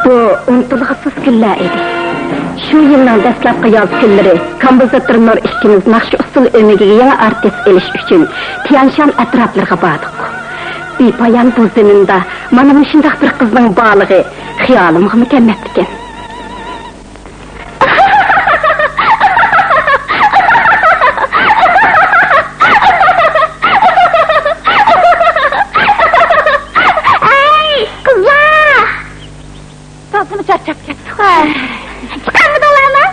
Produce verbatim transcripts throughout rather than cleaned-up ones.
بۇ ئۇنتۇلغۇسىز كۈنلەر ئىدى. شۇ يىلنىڭ دەسلەپكى ياز كۈنلىرى كومپوزىتور نۇر ئىككىمىز ناخشا ئۇسسۇل ئۆمىكىگە يېڭى ئارتىس ئېلىش ئۈچۈن تيەنشان ئەتراپلىرىغا باردۇق. بىپايان بۇ زېمىندا مانا مۇشۇنداق بىر قىزنىڭ بارلىقى خىيالىمغىمۇ كەلمەپتىكەن. ئەي، قىزلار! تازىمۇ چارچاپ كەتتۇق. ھە. چىقارمىدىڭلارمۇ؟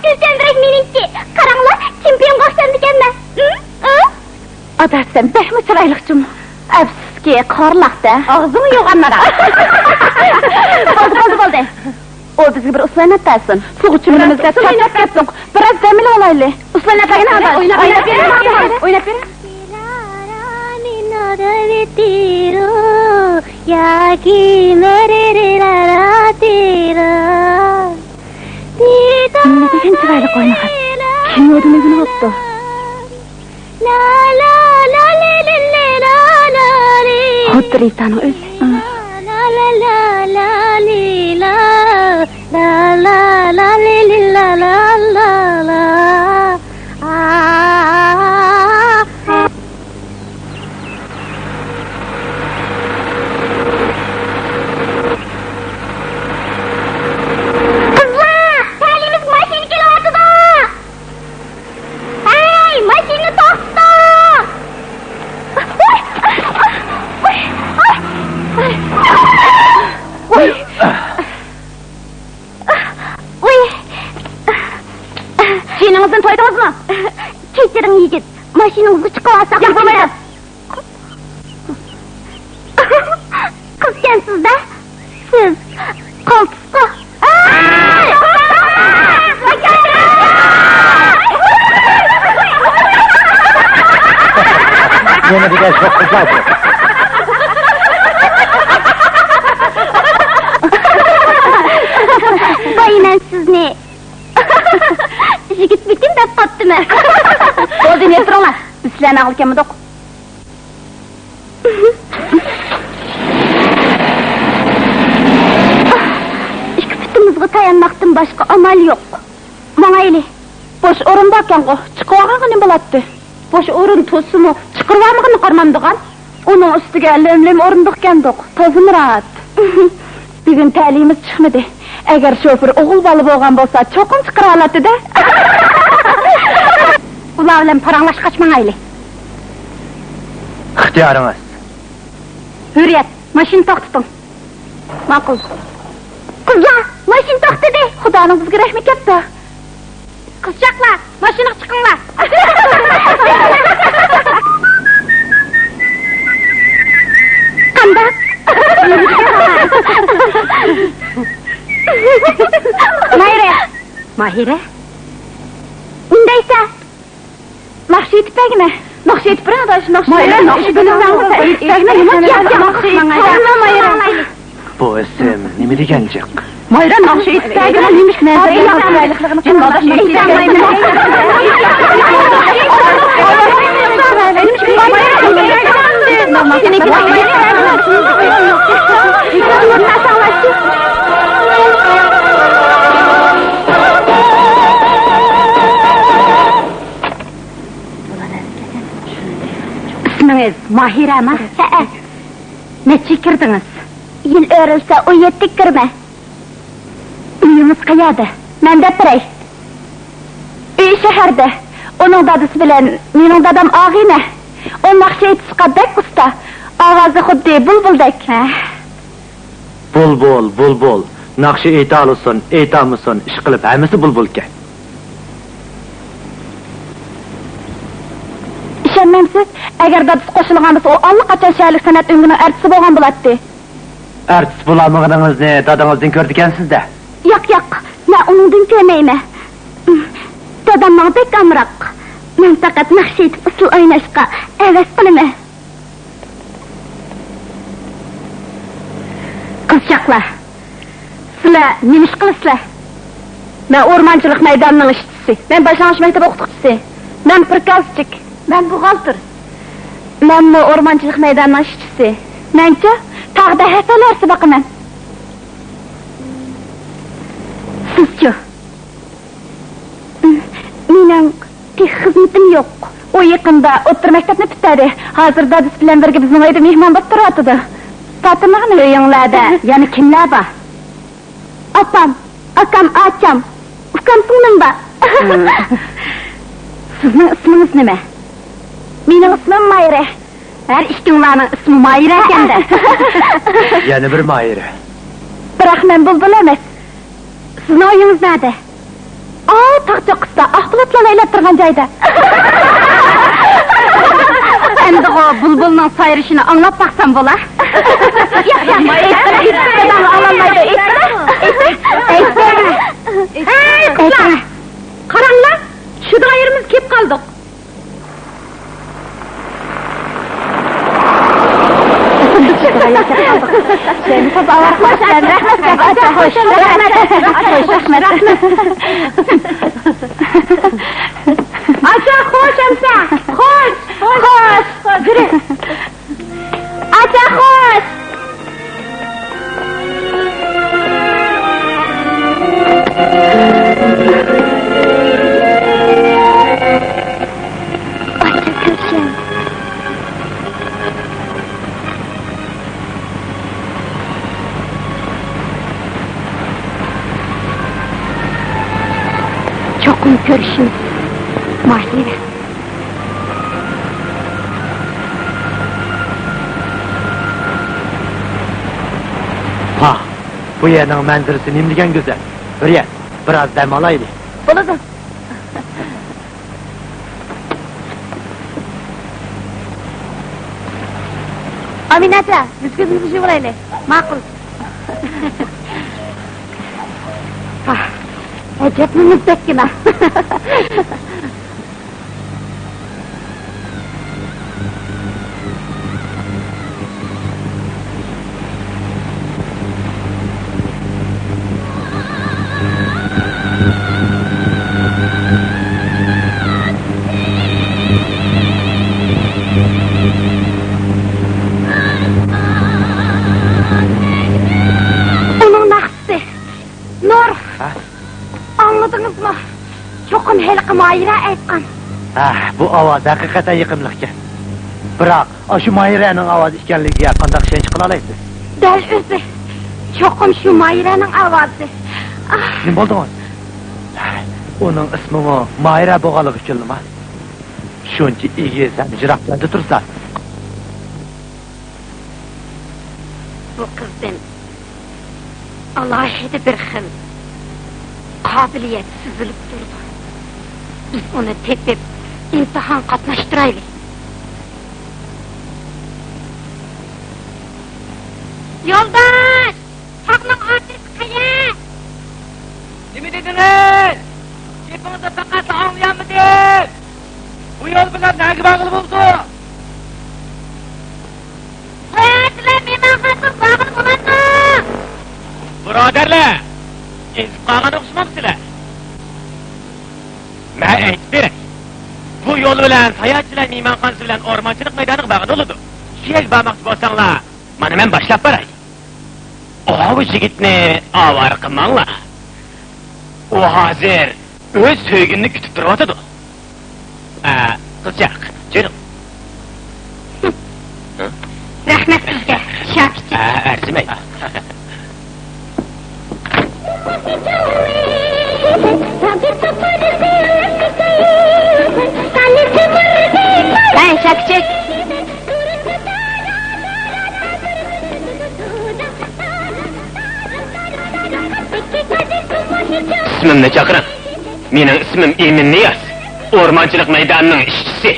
گۈلچېھرىدەك مېنىڭكى. قاراڭلار، چېمپىيونغا ئوخشامدىكەنمەن. ھە؟ ھە؟ ئادا، سەن بەكمۇ چىرايلىق جۇمۇ. ئەپسۇسكى، قارلاق-دە. ئاغزىڭنى يوغان مانا. بولدى، بولدى، بولدى. ئۇ بىزگە بىر ئۇسسۇل ئويناپ بەرسۇن. سۇغا چۆمىلىمىز دەپ چارچاپ كەتتۇق. بىراز دەم ئېلىۋالايلى. ئۇسسۇل ئويناپ بەرگىنە، ئادا. ئويناپ بېرىڭ، ئويناپ بېرىڭ. نېمە دېگەن چىرايلىق ئوينىغان. كىنودىن ئۆگىنىۋاپتۇ. خۇددى رىتانىڭ ئۆزى. قىزلار، تەلىيىمىزگە ماشىنا كېلىۋاتىدۇ! ھەي، ماشىنىنى توختىتىڭ! ۋۇي! جېنىڭىزدىن تويدىڭىزمۇ؟ كەچۈرۈڭ، يىگىت. ماشىنىڭىزغا چىقىۋالساق بولمايدۇ. قىزكەنسىز-دە سىز. قالتىسقا. نېمە دېگەن شوخ قىزلار بۇ؟ بايىمەن سىزنى. يىگىتمىكىن دەپ قاپتىمەن. بولدى، يېتىرىڭلار. بىز سىلەرنى ئاڭلىكەنمىدۇق. ئىككى پۇتىمىزغا تايانماقتىن باشقا ئامال يوق. ماڭايلى. بوش ئورۇن باركەنغۇ، چىقىۋالغانغا نېمە بولاتتى؟ بوش ئورۇن تۇرسىمۇ، چىقىرىۋالمىغىنىنى قارىمامدىغان. ئۇنىڭ ئۈستىگە لۆم-لۆم ئورۇندۇقكەندۇق، تازىمۇ راھەت. بۈگۈن تەلىيىمىز چىقمىدى. ئەگەر شوپۇر ئوغۇل بالا بولغان بولسا، چوقۇم چىقىرىۋالاتتى-دە. ئۇلار بىلەن پاراڭلاشقاچ ماڭايلى. ئىختىيارىڭىز. ھۆرىيەت، ماشىنا توختىتىڭ. ماقۇل. قىزلار، ماشىنا توختىدى. خۇدانىڭ بىزگە رەھمى كەپتۇ. قىزچاقلار، ماشىنىغا چىقىڭلار. قانداق؟ ماھىرە. ماھىرە؟ ئۇندايسا، ناخشا ئېيتىپ بەرگىنە. ناخشا ئېيتىپ بېرىڭ، ئاداش، ناخشا. مايرا، ناخشا ئېيتىپ بەرگىنە. ياق، ياق، ناخشا ئېيتىپ بەرگىنە. بۇ ئىسىم نېمە دېگەن جىق؟ مايرا، ناخشا ئېيتىپ بەرگىنە. نېمىشقا نەزەر ئېلىڭ؟ جىم، ئاداش، ناخشا ئېيتىپ بەرگىنە. ئىسمىڭىز ماھىرەمۇ؟ ھەئە. نەچچىگە كىردىڭىز؟ يىل ئۆرۈلسە، ئون يەتتىگە كىرىمەن. ئۆيىڭىز قەيەردە؟ مەن دەپ بېرەي. ئۆي شەھەردە. ئۇنىڭ دادىسى بىلەن مېنىڭ دادام ئاغىنە. ئۇ ناخشا ئېيتىشقا بەك ئۇستا. ئاۋازى خۇددى بۇلبۇلدەك. ھە. بۇلبۇل، بۇلبۇل. ناخشا ئېيتالىسۇن، ئېيتالمىسۇن، ئىشقىلىپ ھەممىسى بۇلبۇلكەن. ئىشەنمەمسىز؟ ئەگەر دادىسى قوشۇلغان بولسا، ئۇ ئاللىقاچان شەھەرلىك سەنئەت ئۆمىكىنىڭ ئارتىسى بولغان بولاتتى. ئارتىس بولالمىغىنىڭىزنى دادىڭىزدىن كۆرىدىكەنسىز-دە. ياق، ياق، مەن ئۇنىڭدىن كۆرمەيمەن. دادام ماڭا بەك ئامراق. مەن پەقەت ناخشا ئېيتىپ، ئۇسسۇل ئويناشقا ھەۋەس قىلىمەن. قىزچاقلار، سىلەر نېمە ئىش قىلىسىلەر؟ مەن ئورمانچىلىق مەيدانىنىڭ ئىشچىسى. مەن باشلانغۇچ مەكتەپ ئوقۇتقۇچىسى. مەن پىركازچىك. مەن بوغالتىر. مەنمۇ ئورمانچىلىق مەيدانىنىڭ ئىشچىسى. مەنچۇ، باغدا ھەسەل ھارسا باقىمەن. سىزچۇ؟ مېنىڭ تېخى خىزمىتىم يوق. ئۇ يېقىندا ئوتتۇرا مەكتەپنى پۈتتۈردى. ھازىر دادىسى بىلەن بىرگە بىزنىڭ ئۆيدە مېھمان بولۇپ تۇرۇۋاتىدۇ. تاتىنىغىنى؟ ئۆيۈڭلەردە يەنە كىملەر بار؟ ئاپام، ئاكام، ئاچام، ئۇكام سىڭلىم بار. سىزنىڭ ئىسمىڭىز نېمە؟ مېنىڭ ئىسمىم مايرا. ھەر ئىككىڭلارنىڭ ئىسمى مايرا ئىكەن-دە. يەنە بىر مايرا. بىراق مەن بۇلبۇل ئەمەس. سىزنىڭ ئۆيىڭىز نەدە؟ ئاۋۇ تاغ چوققىسىدا، ئاق بۇلۇتلار ئايلاپ تۇرغان جايدا. ئەمدىغۇ بۇلبۇلنىڭ سايرىشىنى ئاڭلاپ باقسام بولا؟ ياق، ياق، ئېيتسىلا، ئېيتسىلا، دادام ئاڭلالمايدۇ، ئېيتسىلا، ئېيتسىلا. ھەي، قىزلار! قاراڭلار، چۈشىدىغان يېرىمىزگە كېلىپ قالدۇق. ئاچا، خوش ئەمسە. خوش، خوش، خوش. يۈرۈڭ. ئاچا، خوش. ئاچا، كۆرسەم. چوقۇم كۆرۈشىمىز، ماھىرە. پاھ، بۇ يەرنىڭ مەنزىرىسى نېمىدېگەن گۈزەل. ھۈرىيەت، بىراز دەم ئالايلى. بولىدۇ. ئامىنە ئاچا، بىز كۆزىمىزنى يۇمۇۋالايلى. ماقۇل. ئاھ، ئەجەبمۇ مۇزدەككىنا. ئۇنىڭ ناخشىسى. نۇر! ھە؟ ئاڭلىدىڭىزمۇ؟ چوقۇم ھېلىقى ماھىرە ئېيتقان. ھە، بۇ ئاۋاز ھەقىقەتەن يېقىملىقكەن. بىراق، ئاشۇ ماھىرەنىڭ ئاۋازى ئىكەنلىكىگە قانداق ئىشەنچ قىلالايسىز؟ دەل ئۆزى. چوقۇم شۇ ماھىرەنىڭ ئاۋازى. ئاھ. نېمە بولدىڭىز؟ ئۇنىڭ ئىسمىمۇ ماھىرە بولغانلىقى ئۈچۈنلىما؟ شۇنچە ئېگىز ھەم يىراق يەردە تۇرسا. بۇ قىزدىن ئالاھىدە بىر خىل قابىلىيەت سېزىلىپ تۇرىدۇ. بىز ئۇنى تېپىپ، ئىمتىھان قاتناشتۇرايلى. يولداش! تاغنىڭ ئارقىسى قەيەر؟ نېمە دېدىڭىز؟ گېپىڭىزنى پەقەتلا ئاڭلىيالمىدىم. بۇ يول بىلەن نەگە بارغىلى بولىدۇ؟ ساياھەتچىلەر مېھمانخانىسىغا بارغىلى بولامدۇ؟ بۇرادەرلەر، ئېزىپ قالغان ئوخشىمامسىلەر؟ مەن ئېيتتىم، بۇ يول بىلەن ساياھەتچىلەر مېھمانخانىسى بىلەن ئورمانچىلىق مەيدانىغا بارغىلى بولىدۇ. شۇ يەرگە بارماقچى بولساڭلار، مانا مەن باشلاپ باراي. ئاۋۇ يىگىتنى ئاۋارە قىلماڭلار. ئۇ ھازىر ئۆز سۆيگۈنىنى كۈتۈپ تۇرۇۋاتىدۇ. ئە، قىزچاق، جېنىم. رەھمەت سىزگە، شاكىچىك. ئە، ئەرزىمەي. ھەي، شاكىچىك. ئىسمىمنى چاقىرىڭ. مېنىڭ ئىسمىم ئىمىن نىياز. ئورمانچىلىق مەيدانىنىڭ ئىشچىسى.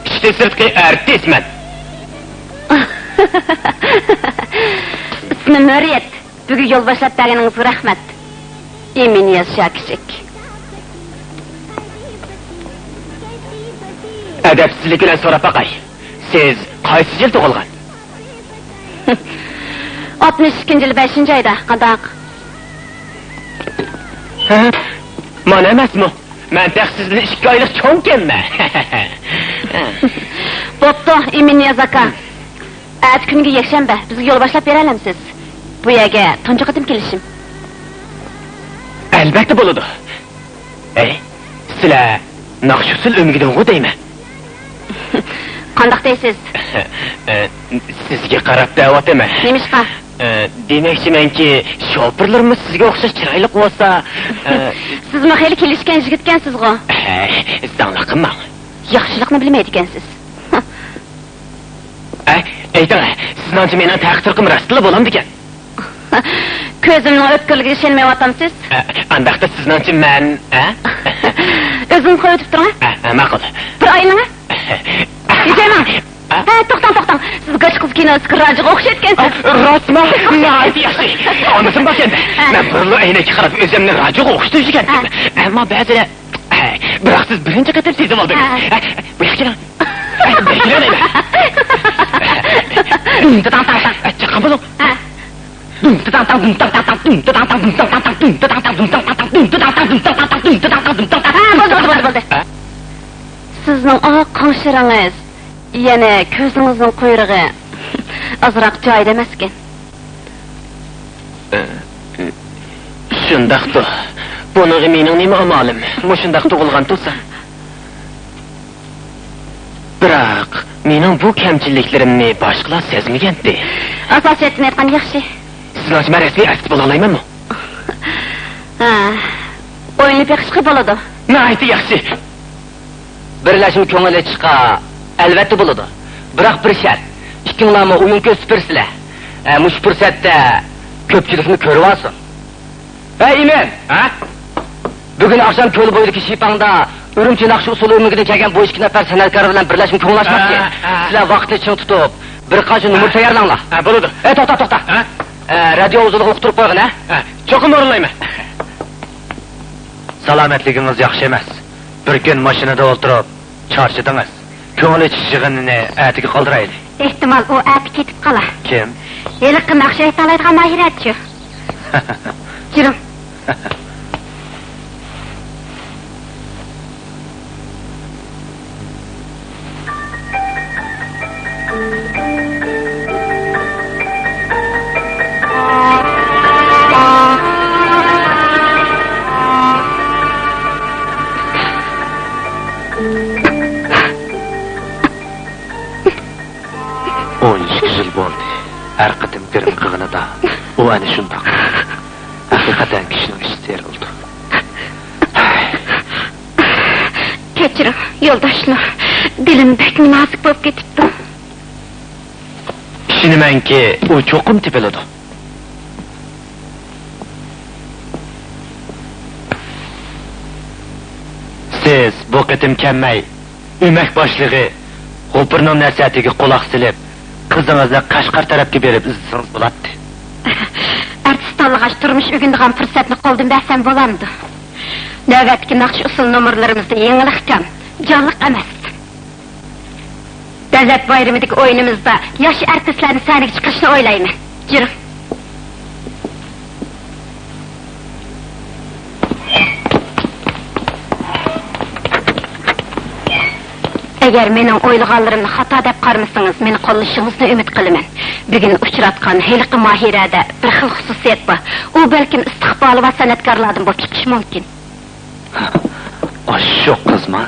ئىشتىن سىرتقى ئارتىس مەن. ئىسمىم ھۆرىيەت. بۈگۈن يول باشلاپ بەرگىنىڭىزگە رەھمەت. ئىمىن نىياز شاكىچىك. ئەدەپسىزلىك بىلەن سوراپ باقاي. سىز قايسى يىل تۇغۇلغان؟ ئاتمىش ئىككىنچى يىل بەشىنچى ئايدا. قانداق؟ ھە؟ مانا ئەمەسمۇ؟ مەن تېخى سىزدىن ئىككى ئايلىق چوڭكەنمەن. بوپتۇ، ئىمىن نىياز ئاكا. ئەتە كۈنگە يەكشەنبە، بىزگە يول باشلاپ بېرەلەمسىز؟ بۇ يەرگە تۇنجى قېتىم كېلىشىم. ئەلۋەتتە بولىدۇ. ئەي، سىلەر ناخشا-ئۇسسۇل ئۆمىكىدىنغۇ دەيمەن. قانداق دەيسىز؟ ئە، سىزگە قاراپ دەۋاتىمەن. نېمىشقا؟ ئە، دېمەكچىمەنكى، شوپۇرلىرىمۇ سىزگە ئوخشاش چىرايلىق بولسا، ئە. سىزمۇ خېلى كېلىشكەن يىگىتكەنسىزغۇ؟ ھەي، زاڭلىق قىلماڭ. ياخشىلىقنى بىلمەيدىكەنسىز. ئە، ئېيتىڭ، سىزنىڭچە مېنىڭ تەقدىرىم راستلا بولامدىكەن؟ كۆزۈمنىڭ ئۆتكۈرلۈكىگە ئىشەنمەيۋاتامسىز؟ ئە، ئانداقتا سىزنىڭچە مەن، ئە؟ ئۆزىڭىز قويۇۋېتىپ تۇرۇڭ، ھە؟ ئە، ئە، ماقۇل. بىر ئايلىڭە. ئە؟ ھە، توختاڭ، توختاڭ. سىز گاچ قىز كىنوسىدىكى راجىغا ئوخشايدىكەنسىز. ئە، راستما؟ ناھايىتى ياخشى. ئانىسىمۇ بار ئىكەن. مەن بۇرۇنلا ئەينەككە قاراپ ئۆزۈمنى راجىغا ئوخشىتىۋېتىكەنتىم. ئەمما بەزىدە، ئە، بىراق سىز بىرىنچى قېتىم سېزىۋالدىڭىز. ئە، بۇ ياققا كېلىڭ. ئە، بەكرەك. ئە، چاققان بولۇڭ. ھە، بولدى، بولدى، بولدى، بولدى. سىزنىڭ ئاق قاڭشىرىڭىز، يەنە كۆزىڭىزنىڭ قۇيرۇقى ئازراق جايىدا ئەمەسكەن. شۇنداقتۇ. بۇنىڭغا مېنىڭ نېمە ئامالىم؟ مۇشۇنداق تۇغۇلغان تۇرسام. بىراق، مېنىڭ بۇ كەمچىلىكلىرىمنى باشقىلار سەزمىگەنتى. ئاساسىيەتتىن ئېيتقان ياخشى. سىزنىڭچە مەن رەسمىي ئەرتىس بولالايمەنمۇ؟ ھە، ئويلىنىپ بېقىشقا بولىدۇ. ناھايىتى ياخشى. بىرلەشمە كۆڭۈل ئېچىشقا ئەلۋەتتە بولىدۇ. بىراق بىر شەرت، ئىككىڭلارمۇ ئويۇن كۆرسىتىپ بېرىسىلەر. ھە، مۇشۇ پۇرسەتتە كۆپچىلىكمۇ كۆرۈۋالسۇن. ھەي، ئىمىن! ھە؟ بۈگۈن ئاخشام كۆل بويىدىكى شىپاڭدا ئۈرۈمچى ناخشا ئۇسسۇل ئۆمىكىدىن كەلگەن بۇ ئىككى نەپەر سەنئەتكار بىلەن بىرلەشمە كۆڭۈل ئاچماقچى. ھە، ھە. سىلەر ۋاقىتنى چىڭ تۇتۇپ، بىر قانچە نومۇر تەييارلاڭلار. ھە، بولىدۇ. ئەي، توختا، توختا. ھە؟ ئە، رادىيو ئۇزۇنلۇقى ئۇقتۇرۇپ قويغىن، ھە؟ ھە، چوقۇم ئورۇنلايمەن. سالامەتلىكىڭىز ياخشى ئەمەس. بىر كۈن ماشىنىدا ئولتۇرۇپ چارچىدىڭىز. كۆڭۈل ئېچىش يىغىنىنى ئەتىگە قالدۇرايلى. ئېھتىمال، ئۇ ئەتە كېتىپ قالا. كىم؟ ھېلىقى ناخشا ئېيتالايدىغان ماھىرەچۇ. جۈرۈڭ. ئون ئىككى يىل بولدى. ھەر قېتىم گىرىم قىلغىنىدا، ئۇ ئەنە شۇنداق. ھەقىقەتەن كىشىنىڭ ئىچى سىيرىلىدۇ. كەچۈرۈڭ، يولداش نۇر. دىلىم بەكمۇ نازۇك بولۇپ كېتىپتۇ. ئىشىنىمەنكى، ئۇ چوقۇم تېپىلىدۇ. سىز بۇ قېتىم كەلمەي، ئۆمەك باشلىقى غوپۇرنىڭ نەسىھەتىگە قۇلاق سېلىپ، قىزىڭىزنى قەشقەر تەرەپكە بېرىپ ئىزدىسىڭىز بولاتتى. ئەرتىس تاللىغاچ، تۇرمۇش ئۆگىنىدىغان پۇرسەتنى قولدىن بەرسەم بولامدۇ؟ نۆۋەتتىكى ناخشا ئۇسسۇل نومۇرلىرىمىزدا يېڭىلىق كەم، جانلىق ئەمەس. دۆلەت بايرىمىدىكى ئويۇنىمىزدا ياش ئارتىسلارنى سەھنىگە چىقىرىشنى ئويلايمەن. جۈرۈڭ. ئەگەر مېنىڭ ئويلىغانلىرىمنى خاتا دەپ قارىمىسىڭىز، مېنى قوللىشىڭىزنى ئۈمىد قىلىمەن. بۈگۈن ئۇچراتقان ھېلىقى ماھىرەدە بىر خىل خۇسۇسىيەت بار. ئۇ بەلكىم ئىستىقبالى بار سەنئەتكارلاردىن بولۇپ چىقىشى مۇمكىن. ئاشۇ قىزما؟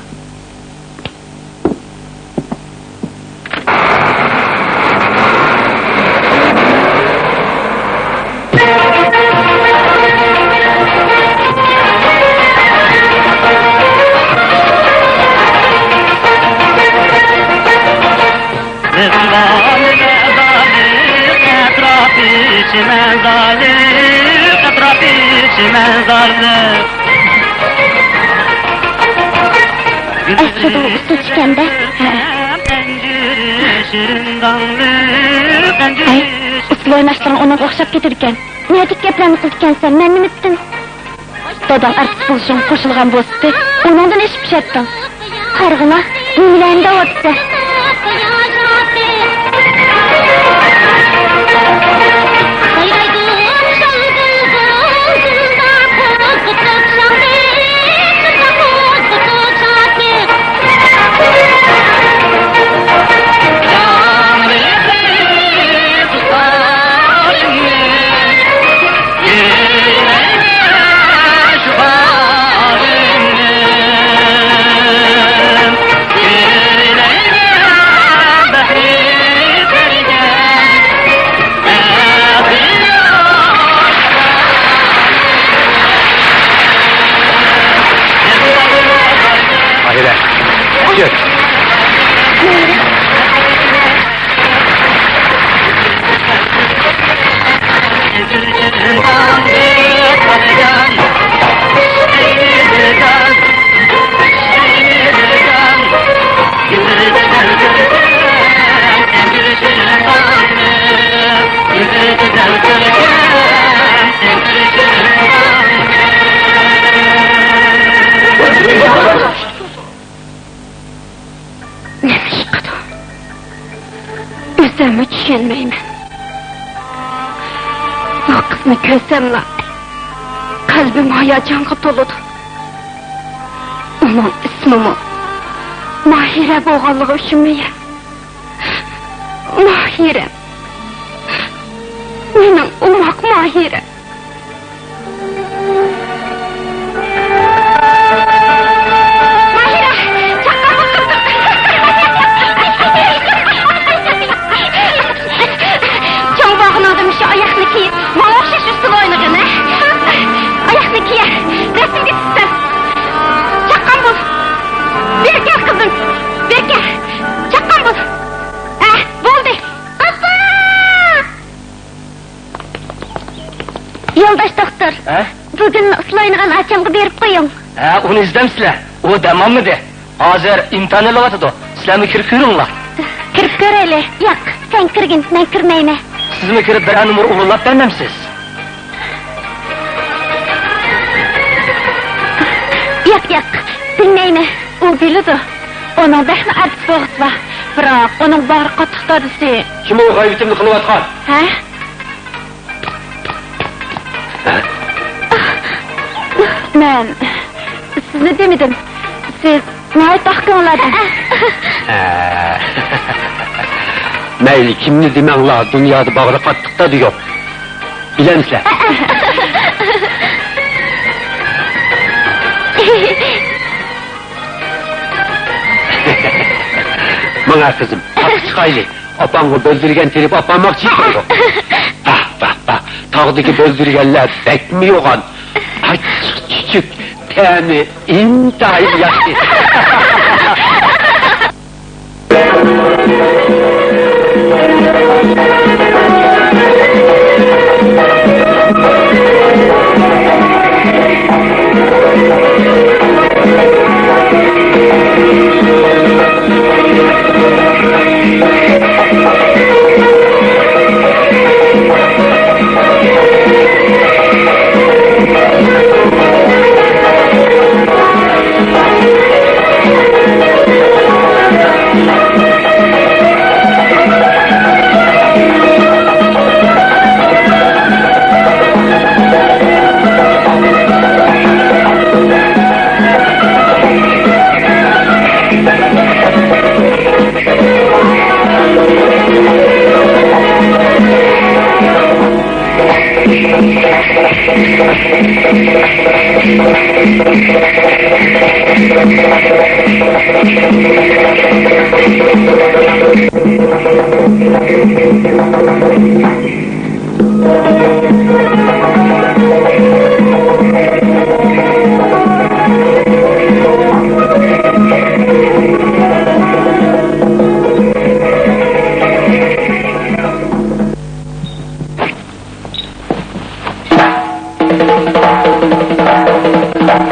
ئەتراپى چىمەنزارلىق، ئەتراپى چىمەنزارلىق. ئەسلىدە ئۇ ئۇستاز ئىكەن-دە. ھە. ھەي، ئۇسسۇل ئويناشلىرىڭ ئۇنىڭغا ئوخشاپ كېتىدىكەن. نەدىكى گەپلەرنى قىلىدىكەنسەن، مەن نېمە ئېيتتىم؟ داداڭ ئارتىس بولۇشۇڭغا قوشۇلغان بولسىتى، ئۇنىڭدىن ئېشىپ چۈشەتتىڭ. قارىغىنا، نېمىلەرنى دەۋاتىسەن؟ نېمە ئىش قىلدى؟ ئۆزۈممۇ چۈشەنمەيمەن. بۇ قىزنى كۆرسەملا، قەلبىم ھاياجانغا تولىدۇ. ئۇنىڭ ئىسمىمۇ ماھىرە بولغانلىقى ئۈچۈنمۇ يا؟ ماھىرە. مېنىڭ ئوماق ماھىرە. ماھىرە! چاققان بول، قىزىق! چوڭ بولغىنىڭدا مۇشۇ ئاياقنى كىيىپ، ماڭا ئوخشاش ئۇسسۇل ئوينىغىن، ھە؟ ئاياقنى كىيە، رەسىمگە چۈشسەم. چاققان بول! بېرى كەل، قىزىم! بېرى كەل! چاققان بول! ھە، بولدى! ئاپا! يولداش دوختۇر، ھە؟ بۈگۈن ئۇسسۇل ئوينىغان ئاچامغا بېرىپ قويۇڭ. ھە، ئۇنى ئىزدەمسىلەر؟ ئۇ دەم ئالمىدى. ھازىر ئىمتىھان ئېلىۋاتىدۇ. سىلەرمۇ كىرىپ كۆرۈڭلار. كىرىپ كۆرەيلى. ياق، سەن كىرگىن، مەن كىرمەيمەن. سىزمۇ كىرىپ بىرەر نومۇر ئورۇنلاپ بەرمەمسىز؟ ياق، ياق، بىلمەيمەن. ئۇ بىلىدۇ. ئۇنىڭ بەكمۇ ئارتىس بولغۇسى بار. بىراق ئۇنىڭ باغرى قاتتىق دادىسى. كىم ئۇ غەيۋىتىمنى قىلىۋاتقان؟ ھە؟ مەن سىزنى دېمىدىم. سىز ناھايىتى ئاق كۆڭۈل ئادەم. مەيلى، كىمنى دېمەڭلار، دۇنيادا باغرى قاتتىق دادى يوق. بىلەمسىلەر؟ ماڭە قىزىم، تاغقا چىقايلى. ئاپاڭغا بۆلدۈرگەن تېرىپ ئاپارماقچى ئىدىم. باھ، باھ، باھ. تاغدىكى بۆلدۈرگەنلەر بەكمۇ يوغان. ئاچچىق چۈچۈك، تەمى ئىنتايىن ياخشى.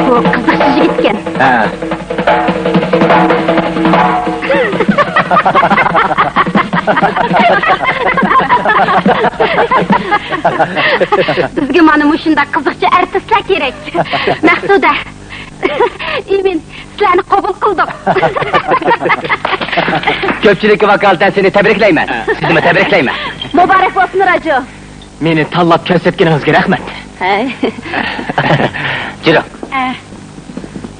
بۇ قىزىقچى يىگىتكەن. ھە. بىزگە مانا مۇشۇنداق قىزىقچى ئارتىسلار كېرەك. مەقسۇدە، ئىمىن، سىلەرنى قوبۇل قىلدۇق. كۆپچىلىككە ۋاكالىتەن سېنى تەبرىكلەيمەن. سىزنىمۇ تەبرىكلەيمەن. مۇبارەك بولسۇن، راجۇ. مېنى تاللاپ كۆرسەتكىنىڭىزگە رەھمەت. ھەي. جۈرۈڭ. ھە.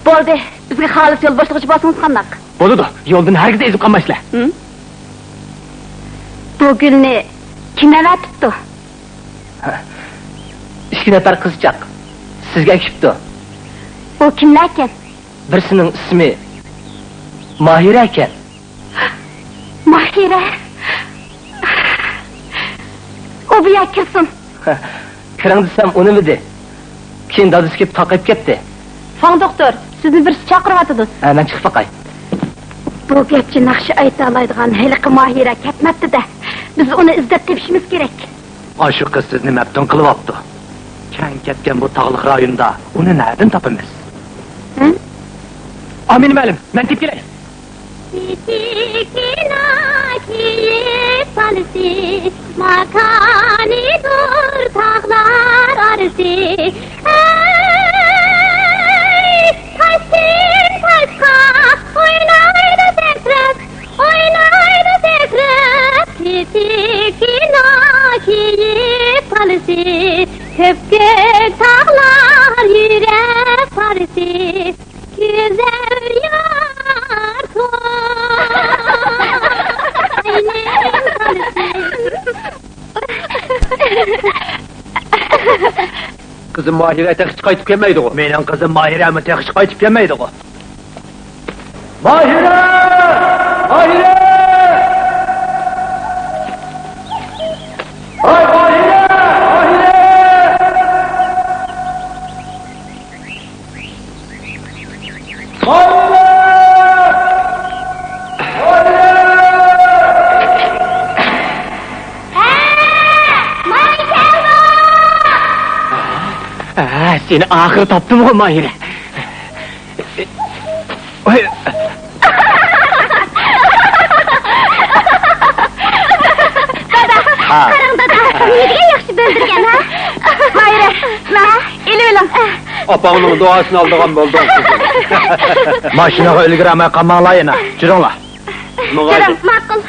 بولدى، بىزگە خالىس يول باشلىغۇچى بولسىڭىز قانداق؟ بولىدۇ، يولدىن ھەرگىز ئېزىپ قالمايسىلەر. ھىم؟ بۇ گۈلنى كىم ئەۋەتىپتۇ؟ ئىككى نەپەر قىزچاق سىزگە ئەكىپتۇ. ئۇ كىملەركەن؟ بىرسىنىڭ ئىسمى ماھىرە ئىكەن. ماھىرە؟ ئۇ بۇ يەرگە كىرسۇن. كىرىڭ دېسەم ئۇنىمىدى. كېيىن دادىسى كېلىپ تاقىيىپ كەتتى. فاڭ دوختۇر، سىزنى بىرسى چاقىرىۋاتىدۇ. ھە، مەن چىقىپ باقاي. بۇ گەپچە ناخشا ئېيتالايدىغان ھېلىقى ماھىرە كەتمەپتۇ-دە. بىز ئۇنى ئىزدەپ تېپىشىمىز كېرەك. ئاشۇ قىز سىزنى مەپتۇن قىلىۋاپتۇ. كەڭ كەتكەن بۇ تاغلىق رايوندا ئۇنى نەدىن تاپىمىز؟ ھە؟ ئامىنە مەلىم، مەن تېپىپ كېلەي. كىچىككىنە كېيىك بالىسى، ماكانىدۇر تاغلار ئارىسى. ئەي، تاشتىن تاشقا ئوينايدۇ سەكرەپ، ئوينايدۇ سەكرەپ، كىچىككىنە كېيىك بالىسى. كۆپكۆك تاغلار يۈرەك پارىسى. گۈزەل يار توي. قىزىم ماھىرە تېخىچە قايتىپ كەلمەيدىغۇ؟ مېنىڭ قىزىم ماھىرەمۇ تېخىچە قايتىپ كەلمەيدىغۇ؟ ماھىرە! ماھىرە! ۋاي ماھىرە! ماھىرە! ھە، سېنى ئاخىرى تاپتىمغۇ، ماھىرە. ۋاي. دادا، ھا. قاراڭ دادا، نېمىدېگەن ياخشى بۆلدۈرگەن، ھە؟ ماھىرە، مانا، ئېلىۋېلىڭ. ئاپاڭنىڭ دۇئاسىنى ئالىدىغان بولدۇڭ، قىزىم. ماشىنىغا ئۈلگۈرەلمەي قالماڭلار يەنە. جۈرۈڭلار. جۈرۈڭ، ماقۇل.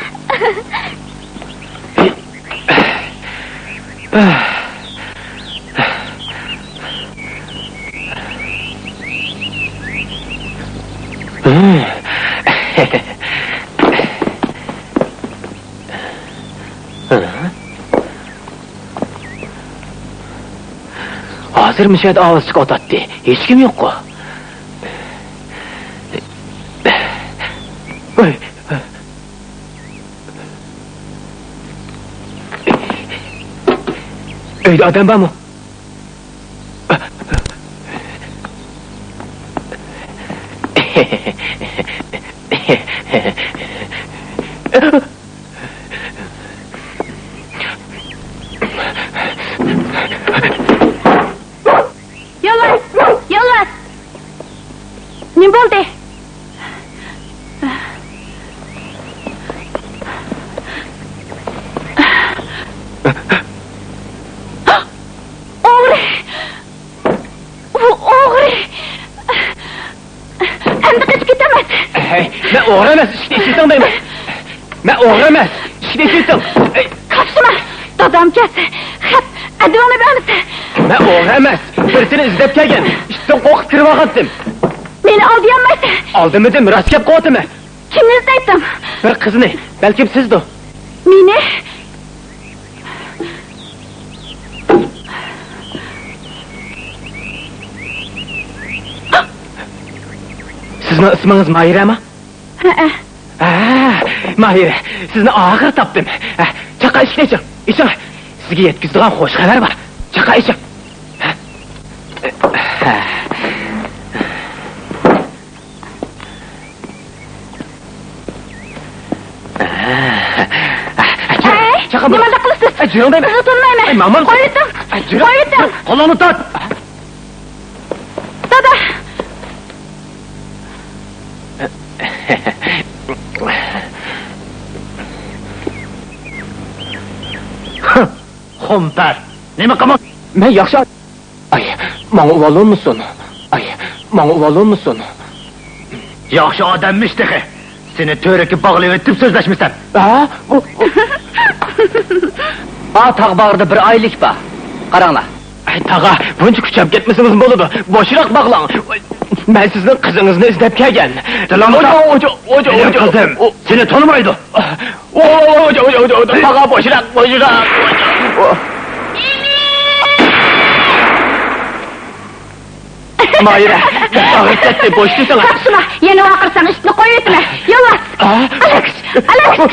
ھازىر مۇشۇ يەردە ئاۋاز چىقىۋاتاتتى. ھېچكىم يوققۇ؟ ۋاي. ئۆيدە ئادەم بارمۇ؟ يولۋاس! يولۋاس! نېمە بولدى؟ ئوغرى! ئۇ ئوغرى! ئەمدى قېچىپ كېتەمەس. ھەي، مەن ئوغرى ئەمەس، ئىشىكنى ئېچىۋېتىڭ دەيمەن. مەن ئوغرى ئەمەس، ئىشىكنى ئېچىۋېتىڭ. ئەي. قاپسىما، دادام كەلسە، خەپ، ئەدىۋىڭنى بەرمىسە. مەن ئوغرى ئەمەس، بىرسىنى ئىزدەپ كەلگەن. ئىتتىن قورقۇپ كىرىۋالغانتىم. مېنى ئالدىيالمايسەن. ئالدىمىدىم، راست گەپ قىلىۋاتىمەن. كىمنى ئىزدەيتتىڭ؟ بىر قىزنى، بەلكىم سىزدۇ. مېنى؟ سىزنىڭ ئىسمىڭىز ماھىرەمۇ؟ ھەئە. ھە، ماھىرە، سىزنى ئاخىرى تاپتىم. ھە، چاقا ئىشىكنى ئېچىڭ، ئېچىڭ. سىزگە يەتكۈزىدىغان خوش خەۋەر بار. چاقا ئېچىڭ. ھە. ھەي، نېمانداق قىلىسىز؟ ئەي، جۈرۈڭ دەيمەن. سىزنى تونۇمايمەن. ئەي، ماڭماڭ. قويۇۋېتىڭ. ئەي، جۈرۈڭ. قويۇۋېتىڭ. قولۇڭنى تارت. دادا. خۇمپەر. نېمە قىلماق؟ مەن ياخشى. ئاي، ماڭا ئۇۋالۇرمىسۇن؟ ئاي، ماڭا ئۇۋالۇرمىسۇن؟ ياخشى ئادەممىش تېخى. سېنى تۈۋرۈككە باغلىۋېتىپ سۆزلەشمىسەم. ھە؟ ئۇ، ئۇ. ئا، تاغ باغرىدا بىر ئايلىك بار. قاراڭلار. ئەي، تاغا، بۇنچە كۈچەپ كەتمىسىڭىز بولىدۇ. بوشراق باغلاڭ. مەن سىزنىڭ قىزىڭىزنى ئىزدەپ كەلگەن. دىلىڭنى تاپ. ئوجا، ئوجا، ئوجا، مېنىڭ قىزىم سېنى تونۇمايدۇ. ۋوي، ۋوي، ۋوي، ۋوي، ۋوي، ۋوي، تاغا، بوشراق، بوشراق. ماھىرە، ئاغرىپ كەتتى، بوشىتىۋېتىڭ. قاپسىما، يەنە ۋارقىرىساڭ ئىتنى قويۇۋېتىمەن. يولۋاس! ئا؟ ئەلەكىش! ئەلەكىش!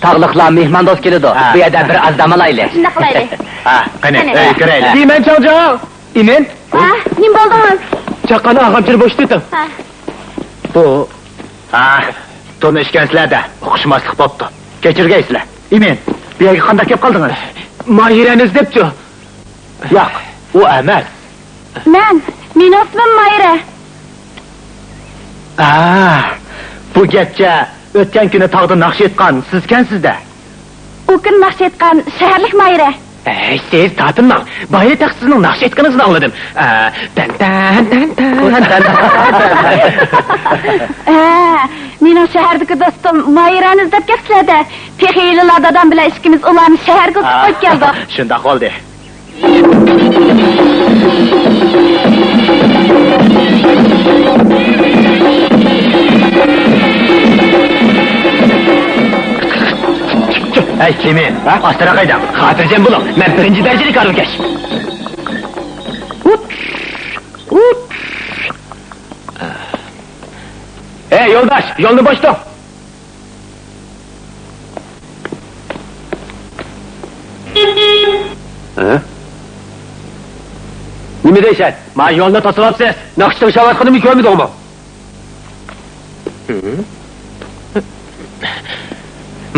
تاغلىقلار مېھماندوست كېلىدۇ. ھە. بۇ يەردە بىر ئاز دام ئالايلى. شۇنداق قىلايلى. ھە، قېنى، قېنى. ئۆيگە كىرەيلى. دېمەن چاڭجاۋ. ئىمىن. ھە، نېمە بولدىڭىز؟ چاققاننى ئاغام چىر بوشىتىۋېتىڭ. ھە. بۇ. ھە، تونۇشكەنسىلەر-دە، ئۇقۇشماسلىق بوپتۇ. كەچۈرگەيسىلەر. ئىمىن، بۇ يەرگە قانداق كەپ قالدىڭىز؟ ماھىرەنى ئىزدەپچۇ؟ ياق، ئۇ ئەمەس. مەن، مېنىڭ ئىسمىم ماھىرە. ئا، بۇ گەپچە ئۆتكەن كۈنى تاغدا ناخشا ئېيتقان سىزكەنسىز-دە. ئۇ كۈن ناخشا ئېيتقان شەھەرلىك ماھىرە. ئەي، سىز تارتىنماڭ. بايا تېخى سىزنىڭ ناخشا ئېيتقىنىڭىزنى ئاڭلىدىم. ئە، تەن، تەن، تەن، تەن، تەن، تەن. ھە، مېنىڭ شەھەردىكى دوستۇم ماھىرەنى ئىزدەپ كەپسىلەر-دە. تېخى ھېلىلا دادام بىلەن ئىككىمىز ئۇلارنى شەھەرگە ئۇزىتىپ قويۇپ كەلدۇق. شۇنداق بولدى. ئەي، كېمى، ھە؟ ئاستىراق ھەيدەڭ. خاتىرجەم بولۇڭ، مەن بىرىنچى دەرىجىلىك ھارۋىكەش. ئەي، يولداش، يولنى بوشىتىڭ. ھە؟ نېمە دەيسەن؟ ما يولنى توسۇۋاپسىز. ناخشا تىڭشاۋاتقىنىمنى كۆرمىدىڭمۇ؟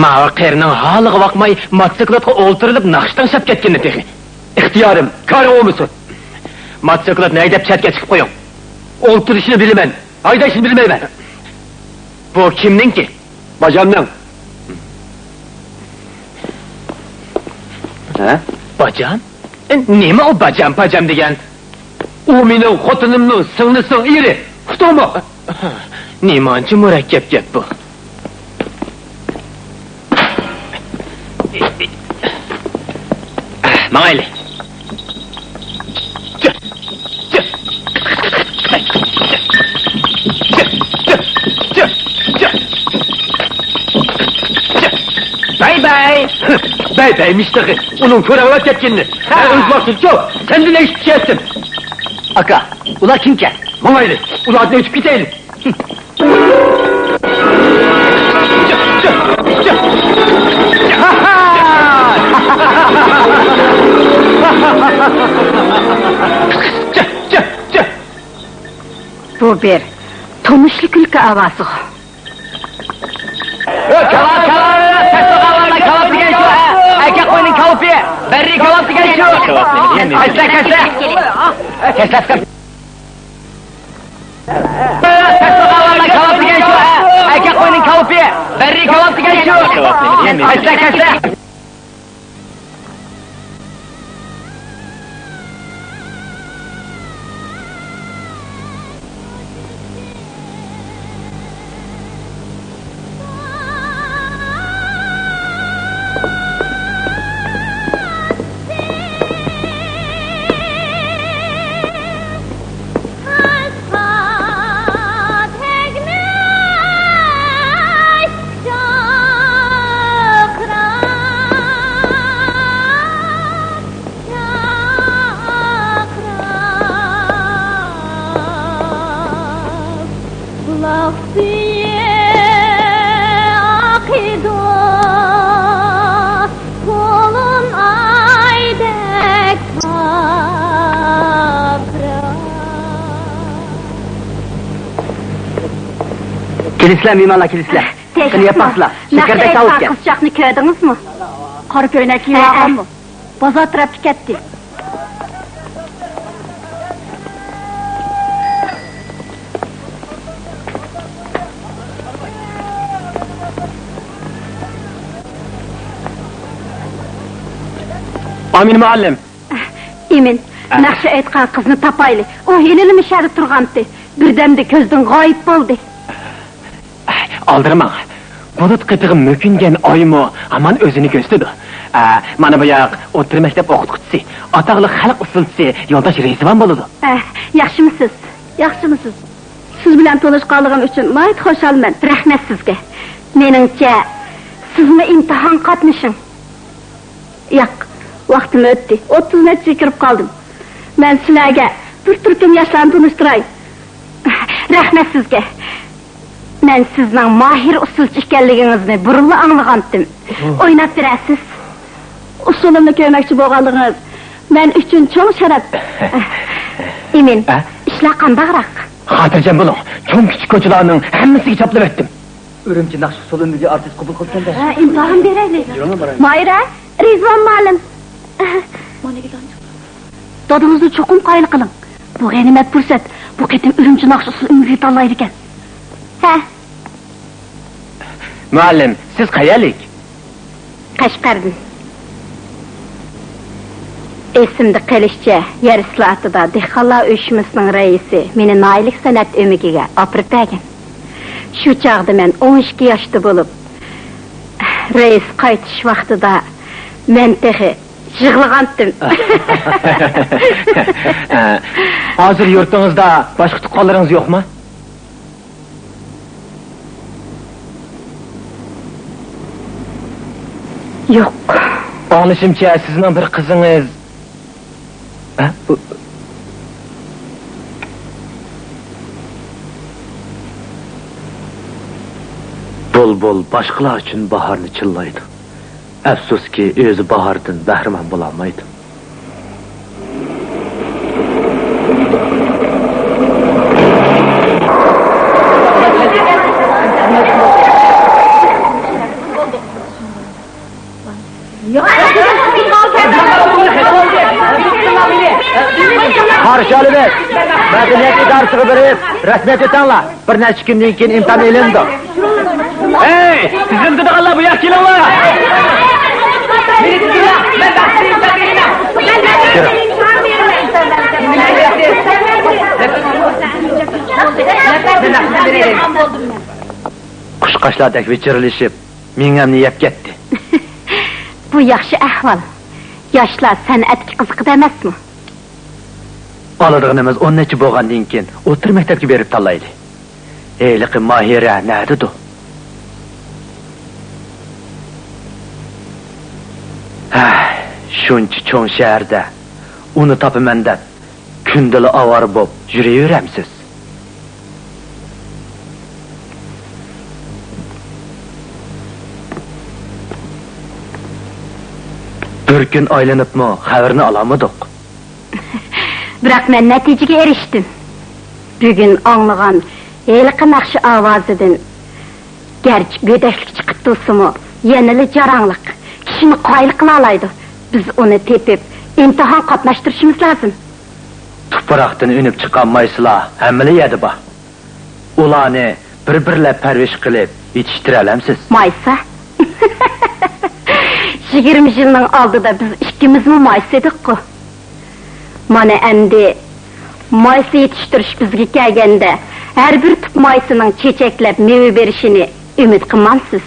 ماۋۇ قېرىنىڭ ھالىغا باقماي، موتوسىكلىتقا ئولتۇرۇلۇپ ناخشا تىڭشاپ كەتكىنى تېخى. ئىختىيارىم، كارىڭ بولمىسۇن. موتوسىكلىت ھەيدەپ چەتكە چىقىپ قويۇڭ. ئولتۇرۇشنى بىلىمەن، ھەيدەشنى بىلمەيمەن. بۇ كىمنىڭكى؟ باجامنىڭ. ھە؟ باجام؟ نېمە ئۇ باجام-پاجام دېگەن؟ ئۇ مېنىڭ خوتۇنۇمنىڭ سىڭلىسىنىڭ ئېرى. ئۇقتۇڭمۇ؟ نېمانچە مۇرەككەپ گەپ بۇ؟ ماڭايلى. باي باي. باي بايمىش تېخى. ئۇنىڭ كۆرەڭلەپ كەتكىنىنى. ھە، ئۆز ۋاقتىدىچۇ. سەندىن ئېشىپ چۈشەتتىم. ئاكا، ئۇلار كىمكەن؟ ماڭايلى، ئۇلاردىن ئۆتۈپ كېتەيلى. بۇ بىر تونۇشلۇق كۈلكە ئاۋازىغۇ. كاۋاپ، كاۋاپ، كاۋاپ دېگەن شۇ، ھە؟ ئەركەك قوينىڭ كاۋىپى، بەررى كاۋاپ دېگەن شۇ. كاۋاپ نېمە دېگەن؟ كەسلە، كەسلە. كەسلە، كاۋاپ دېگەن شۇ، ھە؟ ئەركەك قوينىڭ كاۋىپى، بەررى كاۋاپ دېگەن شۇ. كاۋاپ نېمە دېگەن؟ كەسلە، كەسلە. بۇلاق سۈيى ئاقىدۇ، قولۇم ئايدەك ساپراق. كېلىسىلەر، مېھمانلار، كېلىسىلەر. قېنى، يەپ باقسىلا. شېكەردەك تاۋۇت ئىكەن. قىزچاقنى كۆردىڭىزمۇ؟ قارا كۆينەك كىيىۋالغانمۇ؟ بازار تەرەپكە كەتتى. ئامىن مۇئەللىم. ئىمىن، ناخشا ئېيتقان قىزنى تاپايلى. ئۇ ھېلىلا مۇشۇ يەردە تۇرغانتى. بىردەمدە كۆزدىن غايىب بولدى. ئالدىرىماڭ. بۇلۇت قېپىغا مۆكۈنگەن ئايمۇ ھامان ئۆزىنى كۆرسىتىدۇ. ئە، مانا بۇ ياق ئوتتۇرا مەكتەپ ئوقۇتقۇچىسى، ئاتاقلىق خەلق ئۇسسۇلچىسى يولداش رىزۋان بولىدۇ. ئە، ياخشىمۇسىز؟ ياخشىمۇسىز؟ سىز بىلەن تونۇشقانلىقىم ئۈچۈن ناھايىتى خۇشالمەن. رەھمەت سىزگە. مېنىڭچە، سىزمۇ ئىمتىھانغا قاتنىشىڭ. ياق، ۋاقتىم ئۆتتى. ئوتتۇز نەچچىگە كىرىپ قالدىم. مەن سىلەرگە بىر تۈركۈم ياشلارنى تونۇشتۇراي. رەھمەت سىزگە. مەن سىزنىڭ ماھىر ئۇسسۇلچى ئىكەنلىكىڭىزنى بۇرۇنلا ئاڭلىغانتىم. ئويناپ بېرەرسىز. ئۇسسۇلۇمنى كۆرمەكچى بولغانلىقىڭىز مەن ئۈچۈن چوڭ شەرەپ. ئىمىن، ئە؟ ئىشلار قانداقراق؟ خاتىرجەم بولۇڭ، چوڭ-كىچىك كوچىلارنىڭ ھەممىسىگە چاپلىۋەتتىم. ئۈرۈمچى ناخشا ئۇسسۇل ئۈنلۈكى ئارتىس قوبۇل قىلىپتىكەن-دە. ھە، ئىمتىھان بېرەيلى. يۈرۈڭە بارايلى. ماھىرە، رىزۋان مۇئەللىم. دادىڭىزنى چوقۇم قايىل قىلىڭ. بۇ غەنىيمەت پۇرسەت. بۇ قېتىم ئۈرۈمچى ناخشا ئۇسسۇل ئۈنلۈكى تاللايدىكەن. ھە. مۇئەللىم، سىز قەيەرلىك؟ قەشقەردىن. ئېسىمدە قېلىشىچە، يەر ئىسلاھاتىدا دېھقانلار ئۇيۇشمىسىنىڭ رەئىسى مېنى ناھىيەلىك سەنئەت ئۆمىكىگە ئاپىرىپ بەرگەن. شۇ چاغدا مەن ئون ئىككى ياشتا بولۇپ، رەئىس قايتىش ۋاقتىدا مەن تېخى يىغلىغانتىم. ھازىر يۇرتىڭىزدا باشقا تۇغقانلىرىڭىز يوقما؟ يوق. ئاڭلىشىمچە، سىزنىڭ بىر قىزىڭىز. ھە؟ بۇ بۇلبۇل باشقىلار ئۈچۈن باھارنى چىللايدۇ. ئەپسۇسكى، ئۆزى باھاردىن بەھرىمەن بولالمايدۇ. قارشى ئالىمىز، مەدەنىيەت ئىدارىسىغا بېرىپ رەسمىيەت ئۆتەڭلار. بىر نەچچە كۈندىن كېيىن ئىمتىھان ئېلىنىدۇ. ھەي، تىزىمدىدىغانلار، بۇ ياققا كېلىڭلار! كىرىڭ. قۇشقاچلاردەك ۋىچىرلىشىپ، مېڭەمنى يەپ كەتتى. بۇ ياخشى ئەھۋال. ياشلار سەنئەتكە قىزىقىدۇ ئەمەسمۇ؟ ئالىدىغىنىمىز ئون نەچچە بولغاندىن كېيىن، ئوتتۇرا مەكتەپكە بېرىپ تاللايلى. ھېلىقى ماھىرە نەدىدۇ؟ ھە، شۇنچە چوڭ شەھەردە ئۇنى تاپىمەن دەپ، كۈندىلا ئاۋارە بولۇپ يۈرۈۋېرەمسىز؟ بىر كۈن ئايلىنىپمۇ خەۋىرىنى ئالالمىدۇق. بىراق مەن نەتىجىگە ئېرىشتىم. بۈگۈن ئاڭلىغان ھېلىقى ناخشا ئاۋازىدىن، گەرچە گۆدەكلىك چىقىپ تۇرسىمۇ، يەنىلا جاراڭلىق، كىشىنى قايىل قىلالايدۇ. بىز ئۇنى تېپىپ، ئىمتىھان قاتناشتۇرۇشىمىز لازىم. تۇپراقتىن ئۈنۈپ چىققان مايسىلار ھەممىلا يەردە بار. ئۇلارنى بىر-بىرلەپ پەرۋىش قىلىپ يېتىشتۈرەلەمسىز؟ مايسا؟ يىگىرمە يىلنىڭ ئالدىدا بىز ئىككىمىزمۇ مايسا ئىدۇققۇ. مانا ئەمدى مايسا يېتىشتۈرۈش بىزگە كەلگەندە، ھەر بىر تۈپ مايسىنىڭ چېچەكلەپ مېۋە بېرىشىنى ئۈمىد قىلمامسىز؟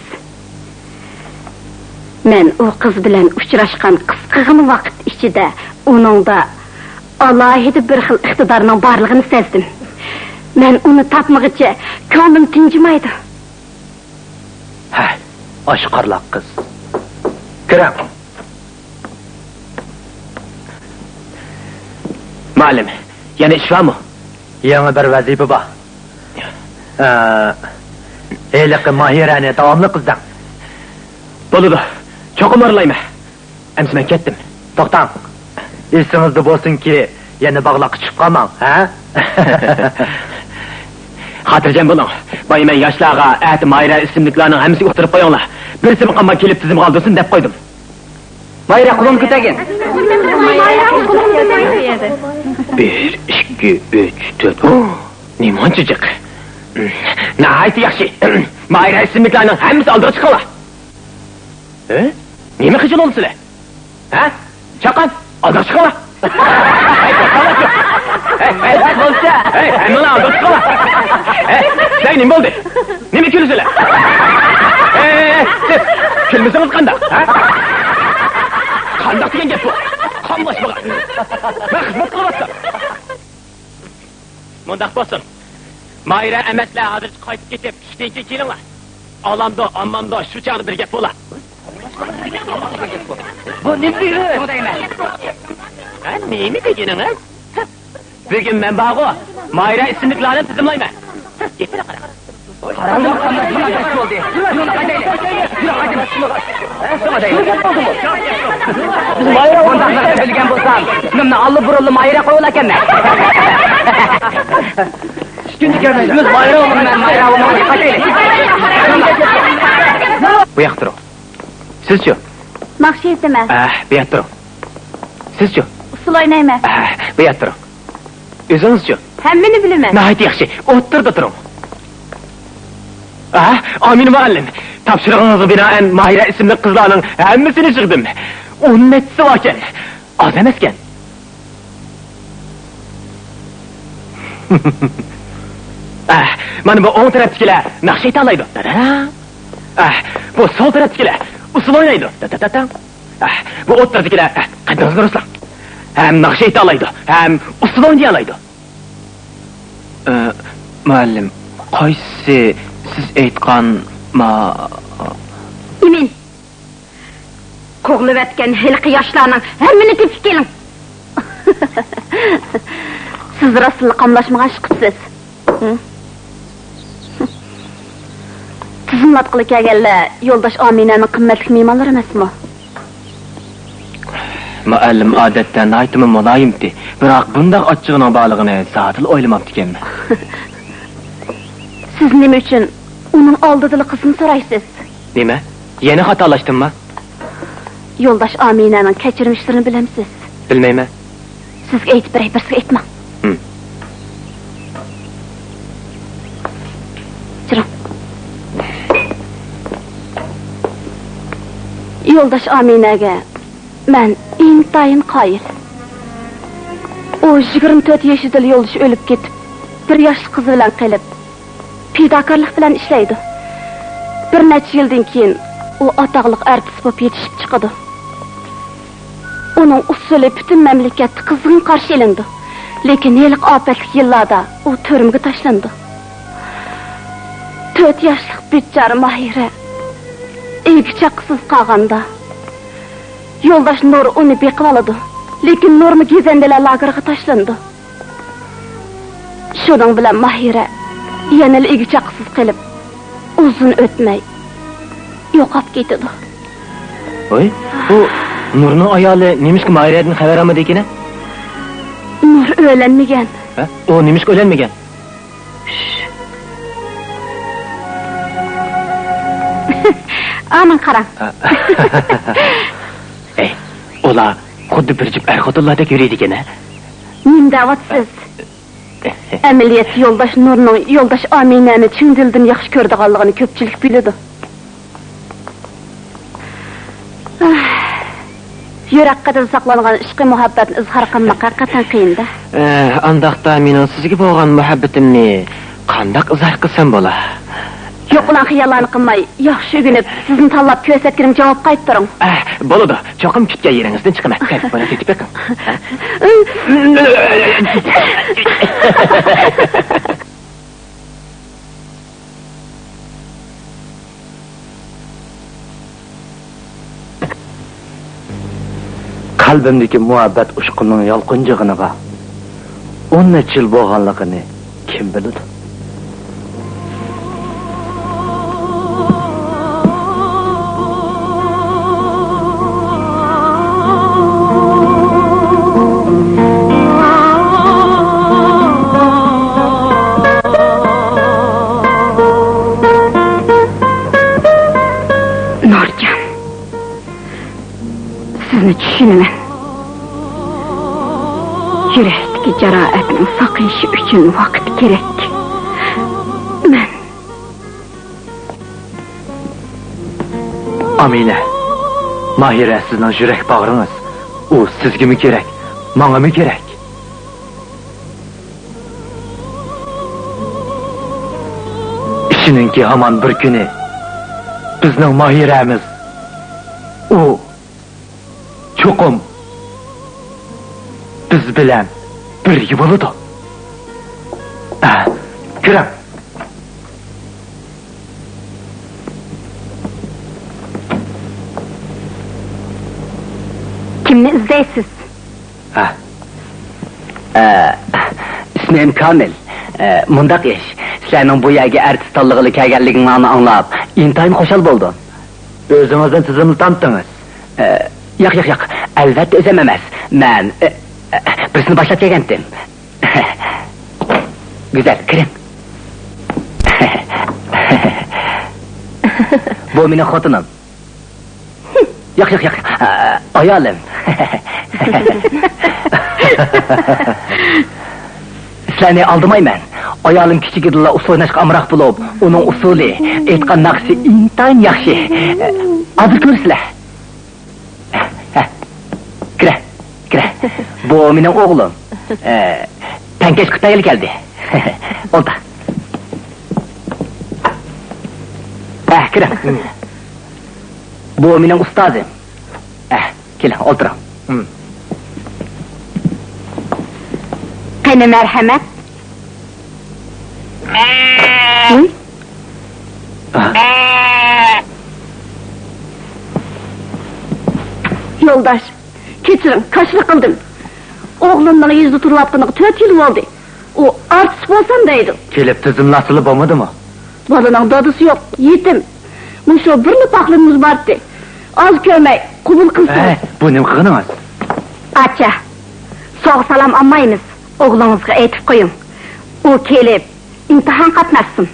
مەن ئۇ قىز بىلەن ئۇچراشقان قىسقىغىنا ۋاقىت ئىچىدە ئۇنىڭدا ئالاھىدە بىر خىل ئىقتىدارنىڭ بارلىقىنى سەزدىم. مەن ئۇنى تاپمىغۇچە كۆڭلۈم تىنچىمايدۇ. ھە، ئاشقارلاق قىز. كىرىڭ. مۇئەللىم، يەنە ئىش بارمۇ؟ يېڭى بىر ۋەزىپە بار. ئە، ھېلىقى ماھىرەنى داۋاملىق ئىزدەڭ. بولىدۇ، چوقۇم ئارىلايمەن. ئەمسە مەن كەتتىم. توختاڭ. ئېسىڭىزدە بولسۇنكى، يەنە باغلاققا چۈشۈپ قالماڭ، ھە؟ خاتىرجەم بولۇڭ. بايا مەن ياشلارغا ئەتە ماھىرە ئىسىملىكلارنىڭ ھەممىسىگە ئۇقتۇرۇپ قويۇڭلار. بىرسىمۇ قالماي كېلىپ تىزىمغا ئالدۇرسۇن دەپ قويدۇم. ماھىرە قولۇمنى كۆتەرگىن. بىر، ئىككى، ئۈچ، تۆت. نېمانچە جىق. ناھايىتى ياخشى. ماھىرە ئىسىملىكلارنىڭ ھەممىسى ئالدىغا چىقىڭلار. ھە؟ نېمە خىجىل بولدى سىلەر؟ ھە؟ چاققان، ئالدىغا چىقىڭلار. ھەي، ھەي، ھەي، ھەممىڭلار ئالدىغا چىقىڭلار. ھەي، سىلەرگە نېمە بولدى؟ نېمە كۈلىسىلەر؟ ھەي، ھەي، ھەي، سىز كۈلمىسىڭىز قانداق؟ ھە؟ قانداق دېگەن گەپ بۇ؟ قاملاشمىغان. مەن خىزمەت قىلىۋاتسام. مۇنداق بولسۇن. ماھىرە ئەمەسلەر ھازىرچە قايتىپ كېتىپ، چۈشتىن كېيىن كېلىڭلار. ئالامدۇ، ئالمامدۇ، شۇ چاغدا بىر گەپ بولا. بۇ نېمە دېگىنى؟ ھە، نېمە دېگىنىڭىز؟ بۈگۈن مەن بارغۇ، ماھىرە ئىسىملىكلارنى تىزىملايمەن. گېپىنى قاراڭ. قاراڭغۇ، قانداق بولدى؟ يۇرۇڭ، قايتايلى. يۇرۇڭ، قايتايلى. بۇنداقلىقىنى بىلگەن بولسام، سىنىمنى ئاللىبۇرۇنلا ماھىرە قويۇۋالاركەنمەن. بۇ ياقتا تۇرۇڭ. سىزچۇ؟ ناخشا ئېيتىمەن. ئەھ، بۇ ياقتا تۇرۇڭ. سىزچۇ؟ ئۇسسۇل ئوينايمەن. ئەھ، بۇ ياقتا تۇرۇڭ. ئۆزىڭىزچۇ؟ ھەممىنى بىلىمەن. ناھايىتى ياخشى. ئوتتۇرىدا تۇرۇڭ. ئەھ، ئامىنە مۇئەللىم، تاپشۇرۇقىڭىزغا بىنائەن ماھىرە ئىسىملىك قىزلارنىڭ ھەممىسىنى يىغدىم. ئون نەچچىسى باركەن. ئاز ئەمەسكەن. ئەھ، مانا بۇ ئوڭ تەرەپتىكىلەر ناخشا ئېيتالايدۇ. داداداڭ. ئەھ، بۇ سول تەرەپتىكىلەر ئۇسسۇل ئوينايدۇ. داداداداڭ. ئەھ، بۇ ئوتتۇرىدىكىلەر، ئەھ، قەددىڭىزگە رۇسلاڭ. ھەم ناخشا ئېيتالايدۇ، ھەم ئۇسسۇل ئوينىيالايدۇ. ئە، مۇئەللىم، قايسىسى سىز ئېيتقان ما-، ئىمىن. قوغلىۋەتكەن ھېلىقى ياشلارنىڭ ھەممىنى تېپىپ كېلىڭ. سىز راستلا قاملاشمىغان ئىشقىپسىز. ھە؟ تىزىملاتقىلى كەلگەنلەر يولداش ئامىنەنىڭ قىممەتلىك مېھمانلىرى ئەمەسمۇ؟ مۇئەللىم ئادەتتە ناھايىتىمۇ مۇلايىمتى، بىراق بۇنداق ئاچچىقىنىڭ بارلىقىنى زادىلا ئويلىماپتىكەنمەن. سىز نېمە ئۈچۈن ئۇنىڭ ئالدىدىلا قىزنى سورايسىز؟ نېمە؟ يەنە خاتالاشتىمما؟ يولداش ئامىنەنىڭ كەچۈرمىشلىرىنى بىلەمسىز؟ بىلمەيمەن. سىزگە ئېيتىپ بېرەي، بىر سىزگە ئېيتماڭ. ھىم. يولداش ئامىنەگە مەن ئىنتايىن قايىل. ئۇ يىگىرمە تۆت يېشىدىلا يولدىشى ئۆلۈپ كېتىپ، بىر ياشلىق قىزى بىلەن قېلىپ، پىداكارلىق بىلەن ئىشلەيدۇ. بىر نەچچە يىلدىن كېيىن ئۇ ئاتاقلىق ئارتىس بولۇپ يېتىشىپ چىقىدۇ. ئۇنىڭ ئۇسسۇلى پۈتۈن مەملىكەتتە قىزغىن قارشى ئېلىنىدۇ. لېكىن ھېلىقى ئاپەتلىك يىللاردا ئۇ تۈرمىگە تاشلىنىدۇ. تۆت ياشلىق بىچارە ماھىرە ئىگە چاققىسىز قالغاندا، يولداش نۇر ئۇنى بېقىۋالىدۇ. لېكىن نۇرمۇ گېزەندىلەر لاگېرىغا تاشلىنىدۇ. شۇنىڭ بىلەن ماھىرە يەنىلا ئىگە چاققىسىز قېلىپ، ئۇزۇن ئۆتمەي يوقاپ كېتىدۇ. ۋاي، بۇ نۇرنىڭ ئايالى نېمىشقا ماھىرەدىن خەۋەر ئالمىدىكىن؟ نۇر ئۆيلەنمىگەن. ھە؟ ئۇ نېمىشقا ئۆيلەنمىگەن؟ ئامان قاراڭ. ئەي، ئۇلار خۇددى بىر جۈپ ئەر-خوتۇنلاردەك يۈرىدىكەن، ھە؟ نېمە دەۋاتىسىز؟ ئەمەلىيەتتە يولداش نۇرنىڭ يولداش ئامىنەنى چىن دىلىدىن ياخشى كۆرىدىغانلىقىنى كۆپچىلىك بىلىدۇ. يۈرەك قېتىدا ساقلانغان ئىشقىي مۇھەببەتنى ئىزھار قىلماق ھەقىقەتەن قىيىن-دە. ئە، ئانداقتا مېنىڭ سىزگە بولغان مۇھەببىتىمنى قانداق ئىزھار قىلسام بولا؟ يوقىلاڭ خىياللارنى قىلماي، ياخشى ئۆگىنىپ، سىزنى تاللاپ كۆرسەتكىنىمگە جاۋاب قايتۇرۇڭ. ئە، بولىدۇ. چوقۇم كۈتكەن يېرىڭىزدىن چىقىمەن. قېنى، بۇنى تېتىپ بېقىڭ. قەلبىمدىكى مۇھەببەت ئۇچقۇنىنىڭ يالقۇنجىغىنىغا ئون نەچچە يىل بولغانلىقىنى كىم بىلىدۇ؟ نۇرجان، سىزنى چۈشىنىمەن. يۈرەكتىكى جاراھەتنىڭ ساقىيىشى ئۈچۈن ۋاقىت كېرەك. مەن ئامىنە، ماھىرە سىزنىڭ يۈرەك باغرىڭىز. ئۇ سىزگىمۇ كېرەك، ماڭىمۇ كېرەك. ئىشىنىڭكى ھامان بىر كۈنى بىزنىڭ ماھىرەمىز، ئۇ چوقۇم بىز بىلەن بىرگە بولىدۇ. ئە، كىرىڭ. كىمنى ئىزدەيسىز؟ ھە. ئە، ئىسمىم كامىل. ئە، مۇنداق ئىش، سىلەرنىڭ بۇ يەرگە ئارتىس تاللىغىلى كەلگەنلىكىڭلارنى ئاڭلاپ، ئىنتايىن خۇشال بولدۇم. ئۆزىڭىزنى تىزىملىتامتىڭىز؟ ئە، ياق، ياق، ياق. ئەلۋەتتە ئۆزۈم ئەمەس. مەن، ئە، ئە، بىرسىنى باشلاپ كەلگەنتىم. گۈزەل، كىرىڭ. بۇ مېنىڭ خوتۇنۇم. ياق، ياق، ياق. ئايالىم. سىلەرنى ئالدىمايمەن. ئايالىم كىچىكىدىنلا ئۇسسۇل ئويناشقا ئامراق بولۇپ، ئۇنىڭ ئۇسسۇلى، ئېيتقان ناخشىسى ئىنتايىن ياخشى. ھازىر كۆرىسىلەر. كىرە، كىرە. بۇ مېنىڭ ئوغلۇم. ئە، تەڭكەش قىتايلى كەلدى. ئولتۇر. ئە، كىرە. بۇ مېنىڭ ئۇستازىم. ئە، كېلىڭ، ئولتۇرۇڭ. قېنى، مەرھەمەت. ھوي. يولداش، كەچۈرۈڭ، كاشىلا قىلدىم. ئوغلۇمنىڭ يۈزىدە تۇرۇۋاتقىنىغا تۆت يىل بولدى. ئۇ ئارتىس بولسام دەيدۇ. كېلىپ تىزىملاتسىلا بولمىدىمۇ؟ بالىنىڭ دادىسى يوق، يېتىم. مۇشۇ بىرلا پاخلىنىمىز بارتتى. ئاز كۆرمەي، قوبۇل قىلسىڭىز. ھەي، بۇ نېمە قىلغىنىڭىز؟ ئاچا، سوغا سالام ئالمايمىز. ئوغلىڭىزغا ئېيتىپ قويۇڭ. ئۇ كېلىپ، ئىمتىھان قاتناشسۇن.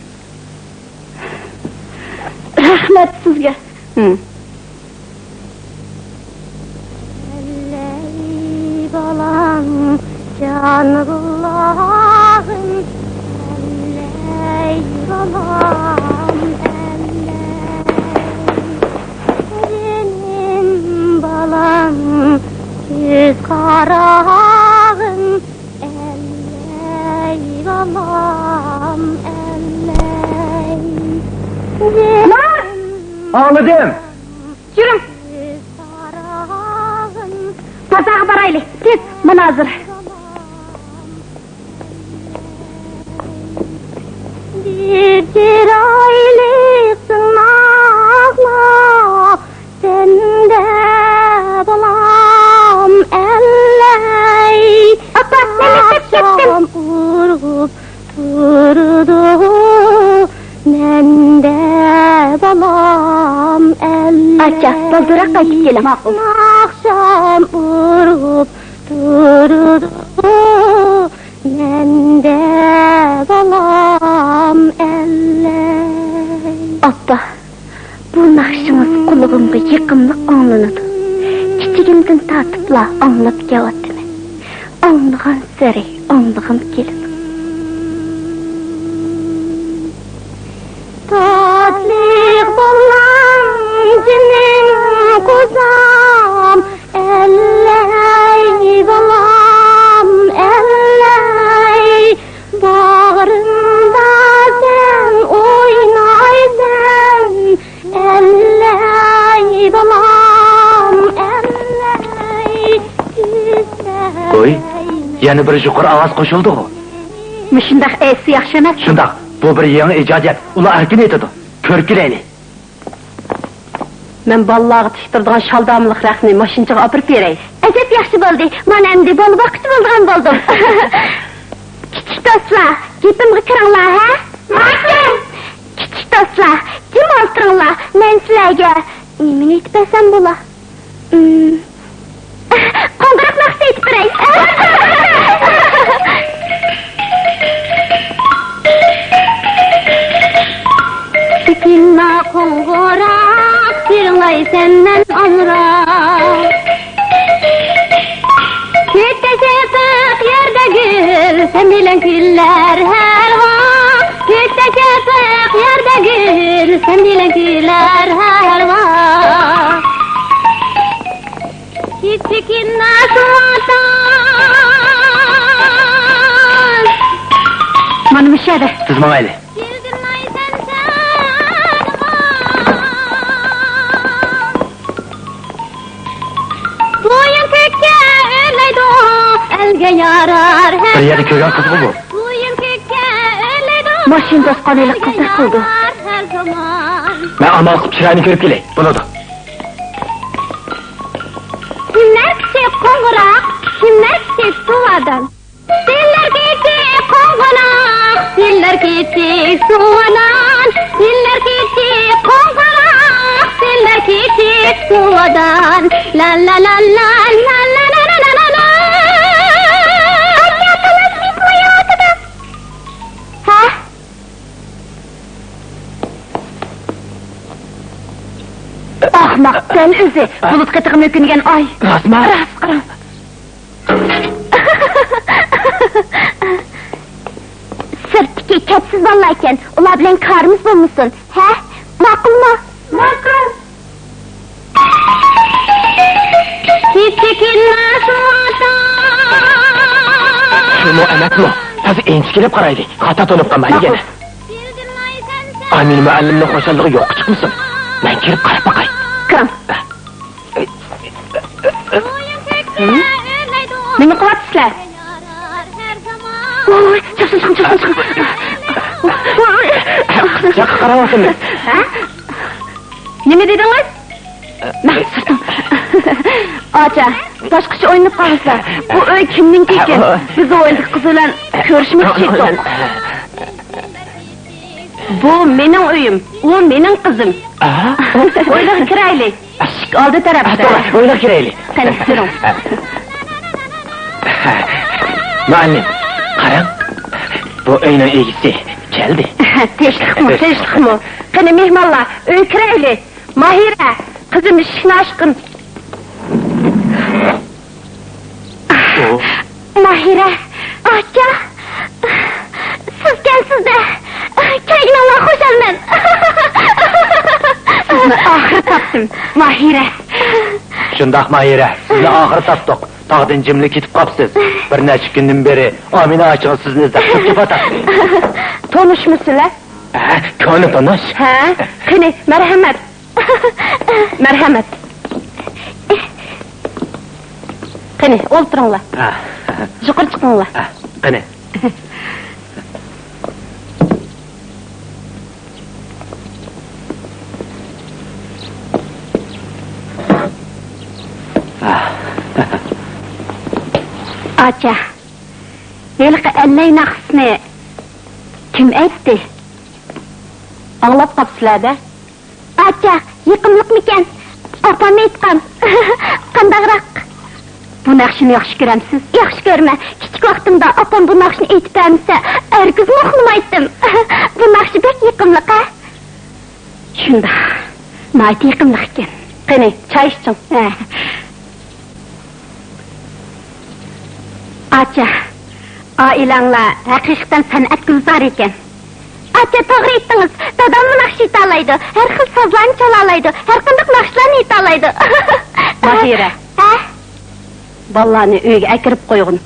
رەھمەت سىزگە. ھىم. ئەللەي بالام، جانىللاغىم، ئەللەي بالام، ئەللەي. جېنىم بالام، كۆز قاراغىم، ئەللەي بالام، ئەللەي. جېنىم. ئاڭلىدىم. يۈرۈڭ. بازارغا بارايلى، تېز، مانا ھازىر. بىر چىرايلىق سىڭناغلا سەندە بالام ئەللەي. ئاپا، مەن مەكتەپكە كەتتىم. ئۇرغۇپ تۇرىدۇ مەندە بالام ئەللەي. ئاچا، بالدۇرراق قايتىپ كېلىڭ. ماقۇل. ئاخشام ئۇرغۇپ تۇرىدۇ مەندە بالام ئەللەي. ئاپا، بۇ ناخشىڭىز قۇلىقىمغا يېقىملىق ئاڭلىنىدۇ. كىچىكىمدىن تارتىپلا ئاڭلاپ كېلىۋاتىمەن. ئاڭلىغانسېرى ئاڭلىغۇم كېلىدۇ. تاتلىق بالام، جېنىم قوزام، ئەللەي بالام، ئەللەي. باغرىمدا سەن ئوينايسەن، ئەللەي بالام، ئەللەي. ھوي، يەنە بىر يۇقىرى ئاۋاز قوشۇلدىغۇ. مۇشۇنداق ئېيتسا ياخشى ئەمەسمۇ؟ شۇنداق، بۇ بىر يېڭى ئىجادىيەت، ئۇلار ئەركىن ئېيتىدۇ. كۆرۈپ كېلەيلى. مەن بالىلارغا تىكتۈرىدىغان شالدامىلىق رەختنى ماشىنىچىغا ئاپىرىپ بېرەي. ئەجەب ياخشى بولدى. مانا ئەمدى بالا باققۇچى بولىدىغان بولدۇم. كىچىك دوستلار، گېپىمگە كىرىڭلار، ھە؟ ماقۇل. كىچىك دوستلار، جىم ئولتۇرۇڭلار. مەن سىلەرگە نېمىنى ئېيتىپ بەرسەم بولا؟ ئىم، قوڭغۇراق ناخشىسى ئېيتىپ بېرەي. سېكىنلا قوڭغۇراق، يىغلايسەن مەن ئامراق. كۆكتە شەپەق، يەردە گۈل، سەن بىلەن كۈنلەر ھەر ۋاق. كۆكتە شەپەق، يەردە گۈل، سەن بىلەن كۈنلەر ھەر ۋاق. كىچىككىنە سۇ ۋاتان. مانا مۇشۇ يەردە. تېز ماڭايلى. يىلتىرلايسەن سەن. بويۇن كۆككە ئۆرلەيدۇ، ئەلگە يارار ھەر. بىر يەردە كۆرگەن قىزغۇ بۇ. بويۇن كۆككە ئۆرلەيدۇ. ماشىنا توسقان ھېلىقى قىزدەك قىلىدۇ. مەن ئامال قىلىپ چىرايىنى كۆرۈپ كېلەي. بولىدۇ. كىملەر كىچىك قوڭغۇراق، كىملەر كىچىك سۇۋادان. سىلەر كىچىك قوڭغۇراق، سىلەر كىچىك سۇۋادان، سىلەر كىچىك قوڭغۇراق، سىلەر كىچىك سۇۋادان. لا لا لا لا لا لا لا لا لا. ھە؟ ئۆزى، بۇلۇت قېتىغىمۇ كۆنگەن ئاي. راستمۇ؟ راست، قاراڭ. سىرتتىكى كەپسىز بالىلاركەن، ئۇلار بىلەن كارىمىز بولمىسۇن، ھە؟ ماقۇلمۇ؟ ماقۇل. شۇمۇ ئەمەسمۇ؟ تازا ئىنچىكىلەپ قارايلى، خاتا تونۇپ قالمايلى يەنە. ئامىنە مۇئەللىمنىڭ خۇشاللىقى يوققا چىقمىسۇن. مەن كىرىپ قاراپ باقاي. كىرىڭ. نېمە قىلىۋاتىسىلەر؟ ۋوي، ۋوي، چاپسان چىقىڭ، چاپسان چىقىڭ. قاچاققا قاراۋاتىمىز. ھە؟ نېمە دېدىڭىز؟ مەن سىرتىڭ. ئاچا، باشقىچە ئوينىنىپ قالمىسىلەر. بۇ ئۆي كىمنىڭكى ئىكەن؟ بىز ئۇ ئۆيدىكى قىز بىلەن كۆرۈشمەكچى ئىدۇق. بۇ مېنىڭ ئۆيۈم، ئۇ مېنىڭ قىزىم. ھويلىغا كىرەيلى. ئىشىك ئالدى تەرەپتە. توغرا، ھويلىغا كىرەيلى. قېنى، يۈرۈڭ. مۇئەللىم، قاراڭ. بۇ ئۆينىڭ ئىگىسى كەلدى. تىنچلىقمۇ، تىنچلىقمۇ؟ قېنى، مېھمانلار، ئۆيگە كىرەيلى. ماھىرە، قىزىم، ئىشىكنى ئاچقىن. ماھىرە، ئاچا، سىزكەنسىز-دە. كەلگىنىڭلارغا خۇشالمەن. سىزنى ئاخىرى تاپتىم، ماھىرە. شۇنداق، ماھىرە، سىزنى ئاخىرى تاپتۇق. تاغدىن جىملا كېتىپ قاپسىز. بىر نەچچە كۈندىن بېرى ئامىنە ئاچىڭىز سىزنى ئىزدەپ تۇرۇپ تۇرۇۋاتاتتى. تونۇشمۇسىلەر؟ ھە، كونا تونۇش. ھە، قېنى، مەرھەمەت. مەرھەمەت. قېنى، ئولتۇرۇڭلار. ھە. يۇقىرى چىقىڭلار. ھە، قېنى. ئاچا، ھېلىقى ئەللەي ناخشىسىنى كىم ئېيتتى؟ ئاڭلاپ قاپسىلەر-دە. ئاچا، يېقىملىقمىكەن؟ ئاپام ئېيتقان. قانداقراق؟ بۇ ناخشىنى ياخشى كۆرەمسىز؟ ياخشى كۆرىمەن. كىچىك ۋاقتىمدا ئاپام بۇ ناخشىنى ئېيتىپ بەرمىسە، ھەرگىزمۇ ئۇخلىمايتتىم. بۇ ناخشا بەك يېقىملىق، ھە؟ شۇنداق. ناھايىتى يېقىملىق ئىكەن. قېنى، چاي ئىچىڭ. ھە. ئاچا، ئائىلەڭلار ھەقىقەتەن سەنئەت گۈلزارى ئىكەن. ئاچا، توغرا ئېيتتىڭىز. داداممۇ ناخشا ئېيتالايدۇ. ھەر خىل سازلارنى چالالايدۇ. ھەر قانداق ناخشىلارنى ئېيتالايدۇ. ماھىرە. ھە؟ بالىلارنى ئۆيگە ئەكىرىپ قويغىن.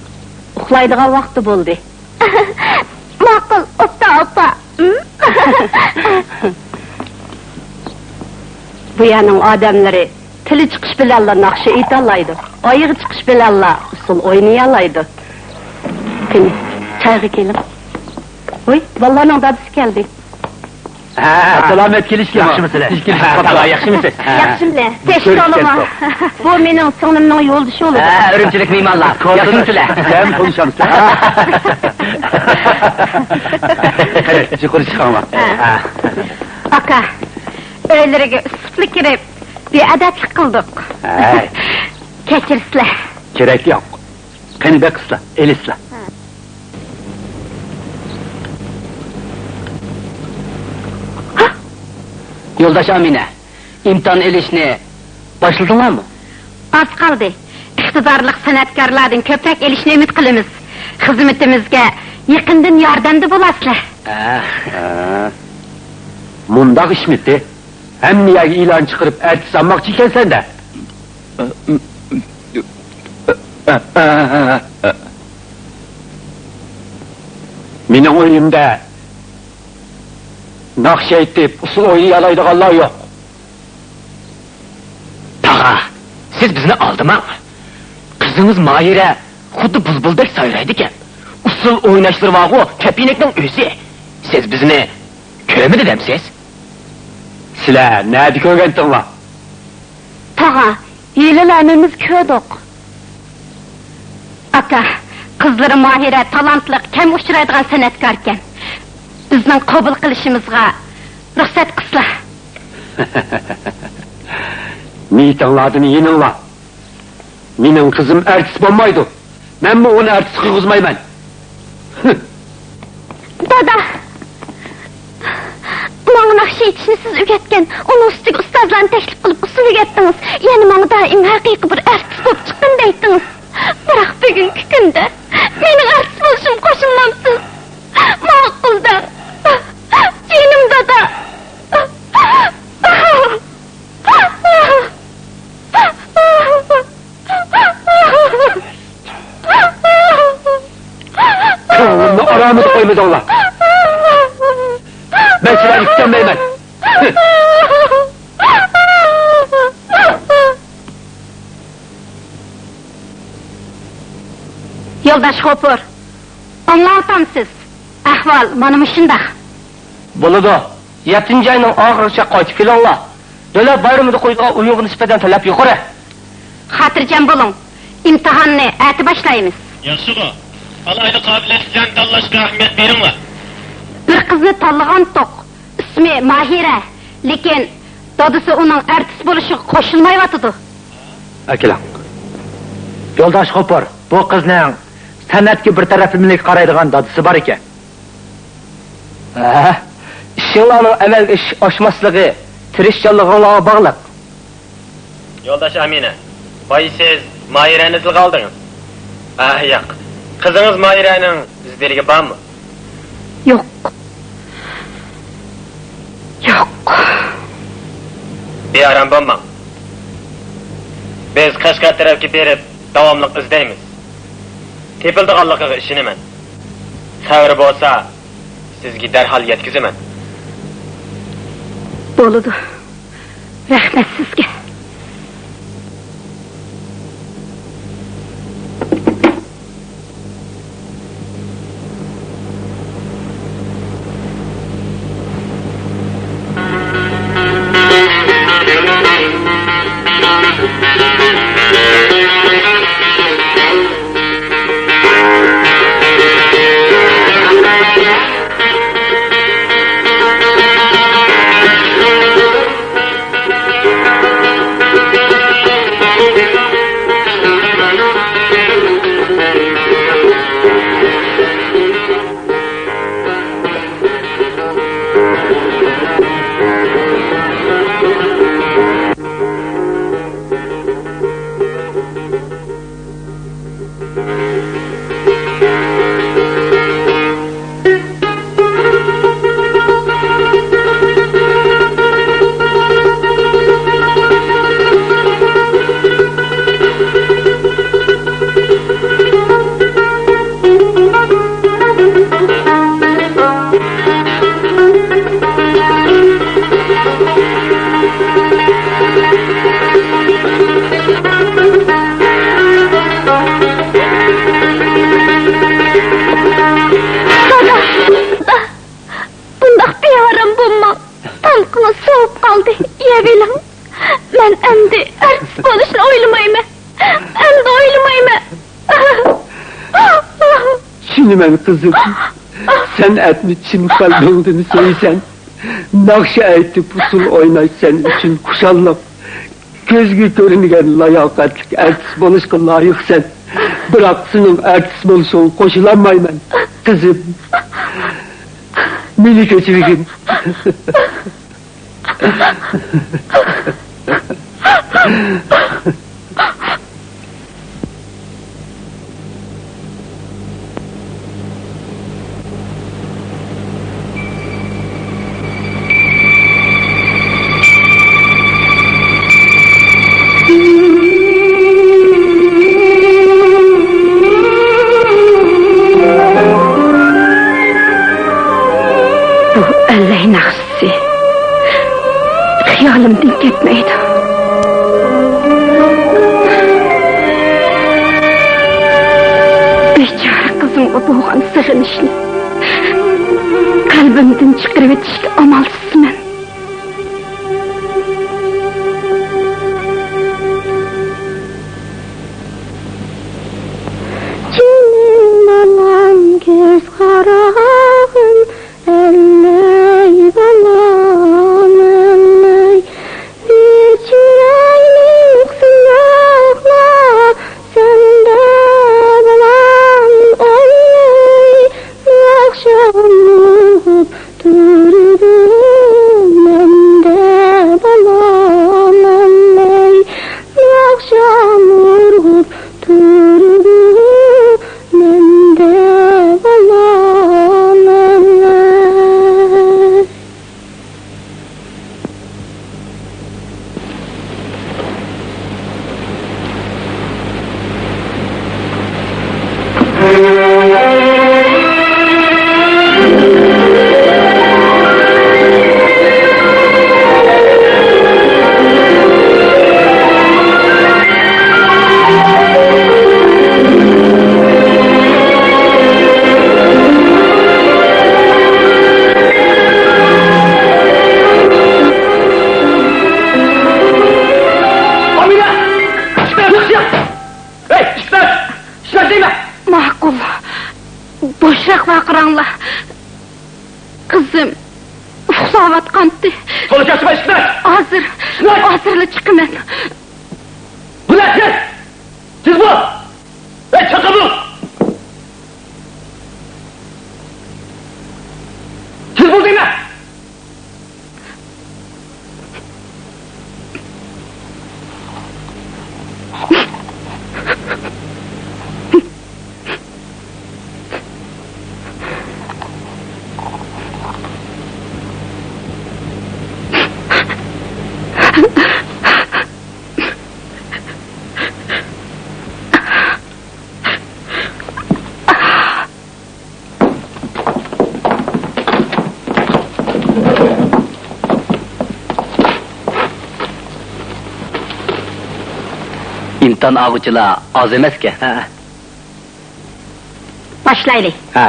ئۇخلايدىغان ۋاقتى بولدى. ماقۇل، ئوبدان ئاپا. بۇ يەرنىڭ ئادەملىرى تىلى چىقىش بىلەنلا ناخشا ئېيتالايدۇ، ئايىغى چىقىش بىلەنلا ئۇسسۇل ئوينىيالايدۇ. قېنى، چايغا كېلىڭ. ۋوي، بالىلارنىڭ دادىسى كەلدى. ھە، سالامەت كېلىشكە. ياخشىمۇسىلەر؟ ياخشىمۇسىز؟ ھە، تاغا، ياخشىمۇسىز؟ ھە. ياخشىمەن. تېشتولىما. بۇ مېنىڭ سىڭلىمنىڭ يولدىشى بولىدۇ. ھە، ئۈرۈمچىلىك مېھمانلار. ياخشىمۇسىلەر؟ دەم قويۇشامسىلەر؟ قېنى، يۇقىرى چىقىڭلار. ھە. ئاكا، ئۆيلىرىگە ئىسسىقلا كىرىپ، بىئەدەپلىك قىلدۇق. ھەي. كەچۈرسىلەر. كېرەك يوق. قېنى، بېقىسىلا، ئېلىسىلا. يولداش ئامىنە، ئىمتىھان ئېلىشنى باشلىدىڭلارمۇ؟ ئاز قالدى. ئىقتىدارلىق سەنئەتكارلاردىن كۆپرەك ئېلىشنى ئۈمىد قىلىمىز. خىزمىتىمىزگە يېقىندىن ياردەمدە بولارسىلەر. ھە. ھە. مۇنداق ئىشمىتى؟ ھەممە يەرگە ئېلان چىقىرىپ ئارتىس ئالماقچى ئىكەنسەن-دە. مېنىڭ ئۆيۈمدە ناخشا ئېيتىپ، ئۇسسۇل ئوينىيالايدىغانلار يوق. تاغا، سىز بىزنى ئالدىماڭ. قىزىڭىز ماھىرە خۇددى بۇلبۇلدەك سايرايدىكەن. ئۇسسۇل ئويناشلىرى بارغۇ، كەپىنەكنىڭ ئۆزى. سىز بىزنى كۆرمىدى دەمسىز؟ سىلەر نەدە كۆرگەنتىڭلار؟ تاغا، ھېلىلا ھەممىمىز كۆردۇق. ئاكا، قىزلىرى ماھىرە تالانتلىق، كەم ئۇچرايدىغان سەنئەتكاركەن. بىزنىڭ قوبۇل قىلىشىمىزغا رۇخسەت قىلسىلا. نىيىتىڭلاردىن يېنىڭلار. مېنىڭ قىزىم ئارتىس بولمايدۇ. مەنمۇ ئۇنى ئارتىس قىلغۇزمايمەن. دادا! ماڭا ناخشا ئېيتىشنى سىز ئۆگەتكەن، ئۇنىڭ ئۈستىگە ئۇستازلارنى تەكلىپ قىلىپ ئۇسسۇل ئۆگەتتىڭىز. يەنە ماڭا دائىم ھەقىقىي بىر ئارتىس بولۇپ چىققىن دەيتتىڭىز. بىراق بۈگۈنكى كۈندە مېنىڭ ئارتىس بولۇشۇمغا قوشۇلمامسىز؟ ماقۇل دەڭ. جېنىم دادا. كۆڭلۈمنى ئارامىدا قويمىدىڭلار. مەن سىلەرنى كۈتەلمەيمەن. يولداش غوپۇر، ئاڭلاۋاتامسىز؟ ئەھۋال مانا مۇشۇنداق. بولىدۇ. يەتتىنچى ئاينىڭ ئاخىرىغىچە قايتىپ كېلىڭلار. دۆلەت بايرىمىدا قويىدىغان ئويۇنغا نىسبەتەن تەلەپ يۇقىرى. خاتىرجەم بولۇڭ، ئىمتىھاننى ئەتە باشلايمىز. ياخشىغۇ. ئالاھىدە قابىلىيەتلىكلەرنى تاللاشقا ئەھمىيەت بېرىڭلار. بىر قىزنى تاللىغانتۇق. ئىسمى ماھىرە. لېكىن دادىسى ئۇنىڭ ئارتىس بولۇشىغا قوشۇلمايۋاتىدۇ. ئەكېلىڭ. يولداش غوپۇر، بۇ قىزنىڭ سەنئەتكە بىر تەرەپلىمىلىك قارايدىغان دادىسى بار ئىكەن. ھە، ئىشىڭلارنىڭ ئەمەلگە ئېشىش ئاشماسلىقى تىرىشچانلىقىڭلارغا باغلىق. يولداش ئامىنە، بايا سىز ماھىرەنى تىلغا ئالدىڭىز. ھە، ياق. قىزىڭىز ماھىرەنىڭ ئىز-دېرىكى بارمۇ؟ يوق. يوق. بىئارام بولماڭ. بىز قەشقەر تەرەپكە بېرىپ داۋاملىق ئىزدەيمىز. تېپىلىدىغانلىقىغا ئىشىنىمەن. خەۋىرى بولسا سىزگە دەرھال يەتكۈزىمەن. بولىدۇ. رەھمەت سىزگە. دادا! بۇنداق بىئارام بولماڭ. تامىقىڭىز سوۋۇپ قالدى. يەۋېلىڭ. مەن ئەمدى ئارتىس بولۇشنى ئويلىمايمەن. ئەمدى ئويلىمايمەن. چۈشىنىمەن، قىزىم. سەنئەتنى چىن قەلبىڭدىن سۆيىسەن. ناخشا ئېيتىپ، ئۇسسۇل ئويناش سەن ئۈچۈن خۇشاللىق. كۆزگە كۆرۈنگەن لاياقەتلىك ئارتىس بولۇشقا لايىقسەن. بىراق سېنىڭ ئارتىس بولۇشۇڭغا قوشۇلالمايمەن، قىزىم. مېنى كەچۈرگىن. بۇ ئەللەي ناخشىسى خىيالىمدىن كەتمەيدۇ. بىچارە قىزىمغا بولغان سېغىنىشنى قەلبىمدىن چىقىرىۋېتىشكە ئامالسىزمەن. جېنىم بالام، كۆز قاراغىم، ئەللەي بالام، ئەللەي. بىر چىرايلىق سىناقلار سەندە بالام، ئەللەي. ناخشا ئاڭلاپ تۇرىدۇ. ئامىنە! ئىشلەت! ئىشلەت! ئىشلەت دەيمەن! ماقۇل. بوشراق ۋارقىراڭلار. قىزىم ئۇخلاۋاتقانتى. تولا چاچما، ئىشلەت! ھازىر، ئىشلەت! ھازىرلا چىقىمەن. بۇنى ئەكەل! تېز بول! ھەي، چاقا بول! تېز بول دەيمەن! ئىمتىھان ئالغۇچىلار ئاز ئەمەسكەن. ھە. باشلايلى. ھە.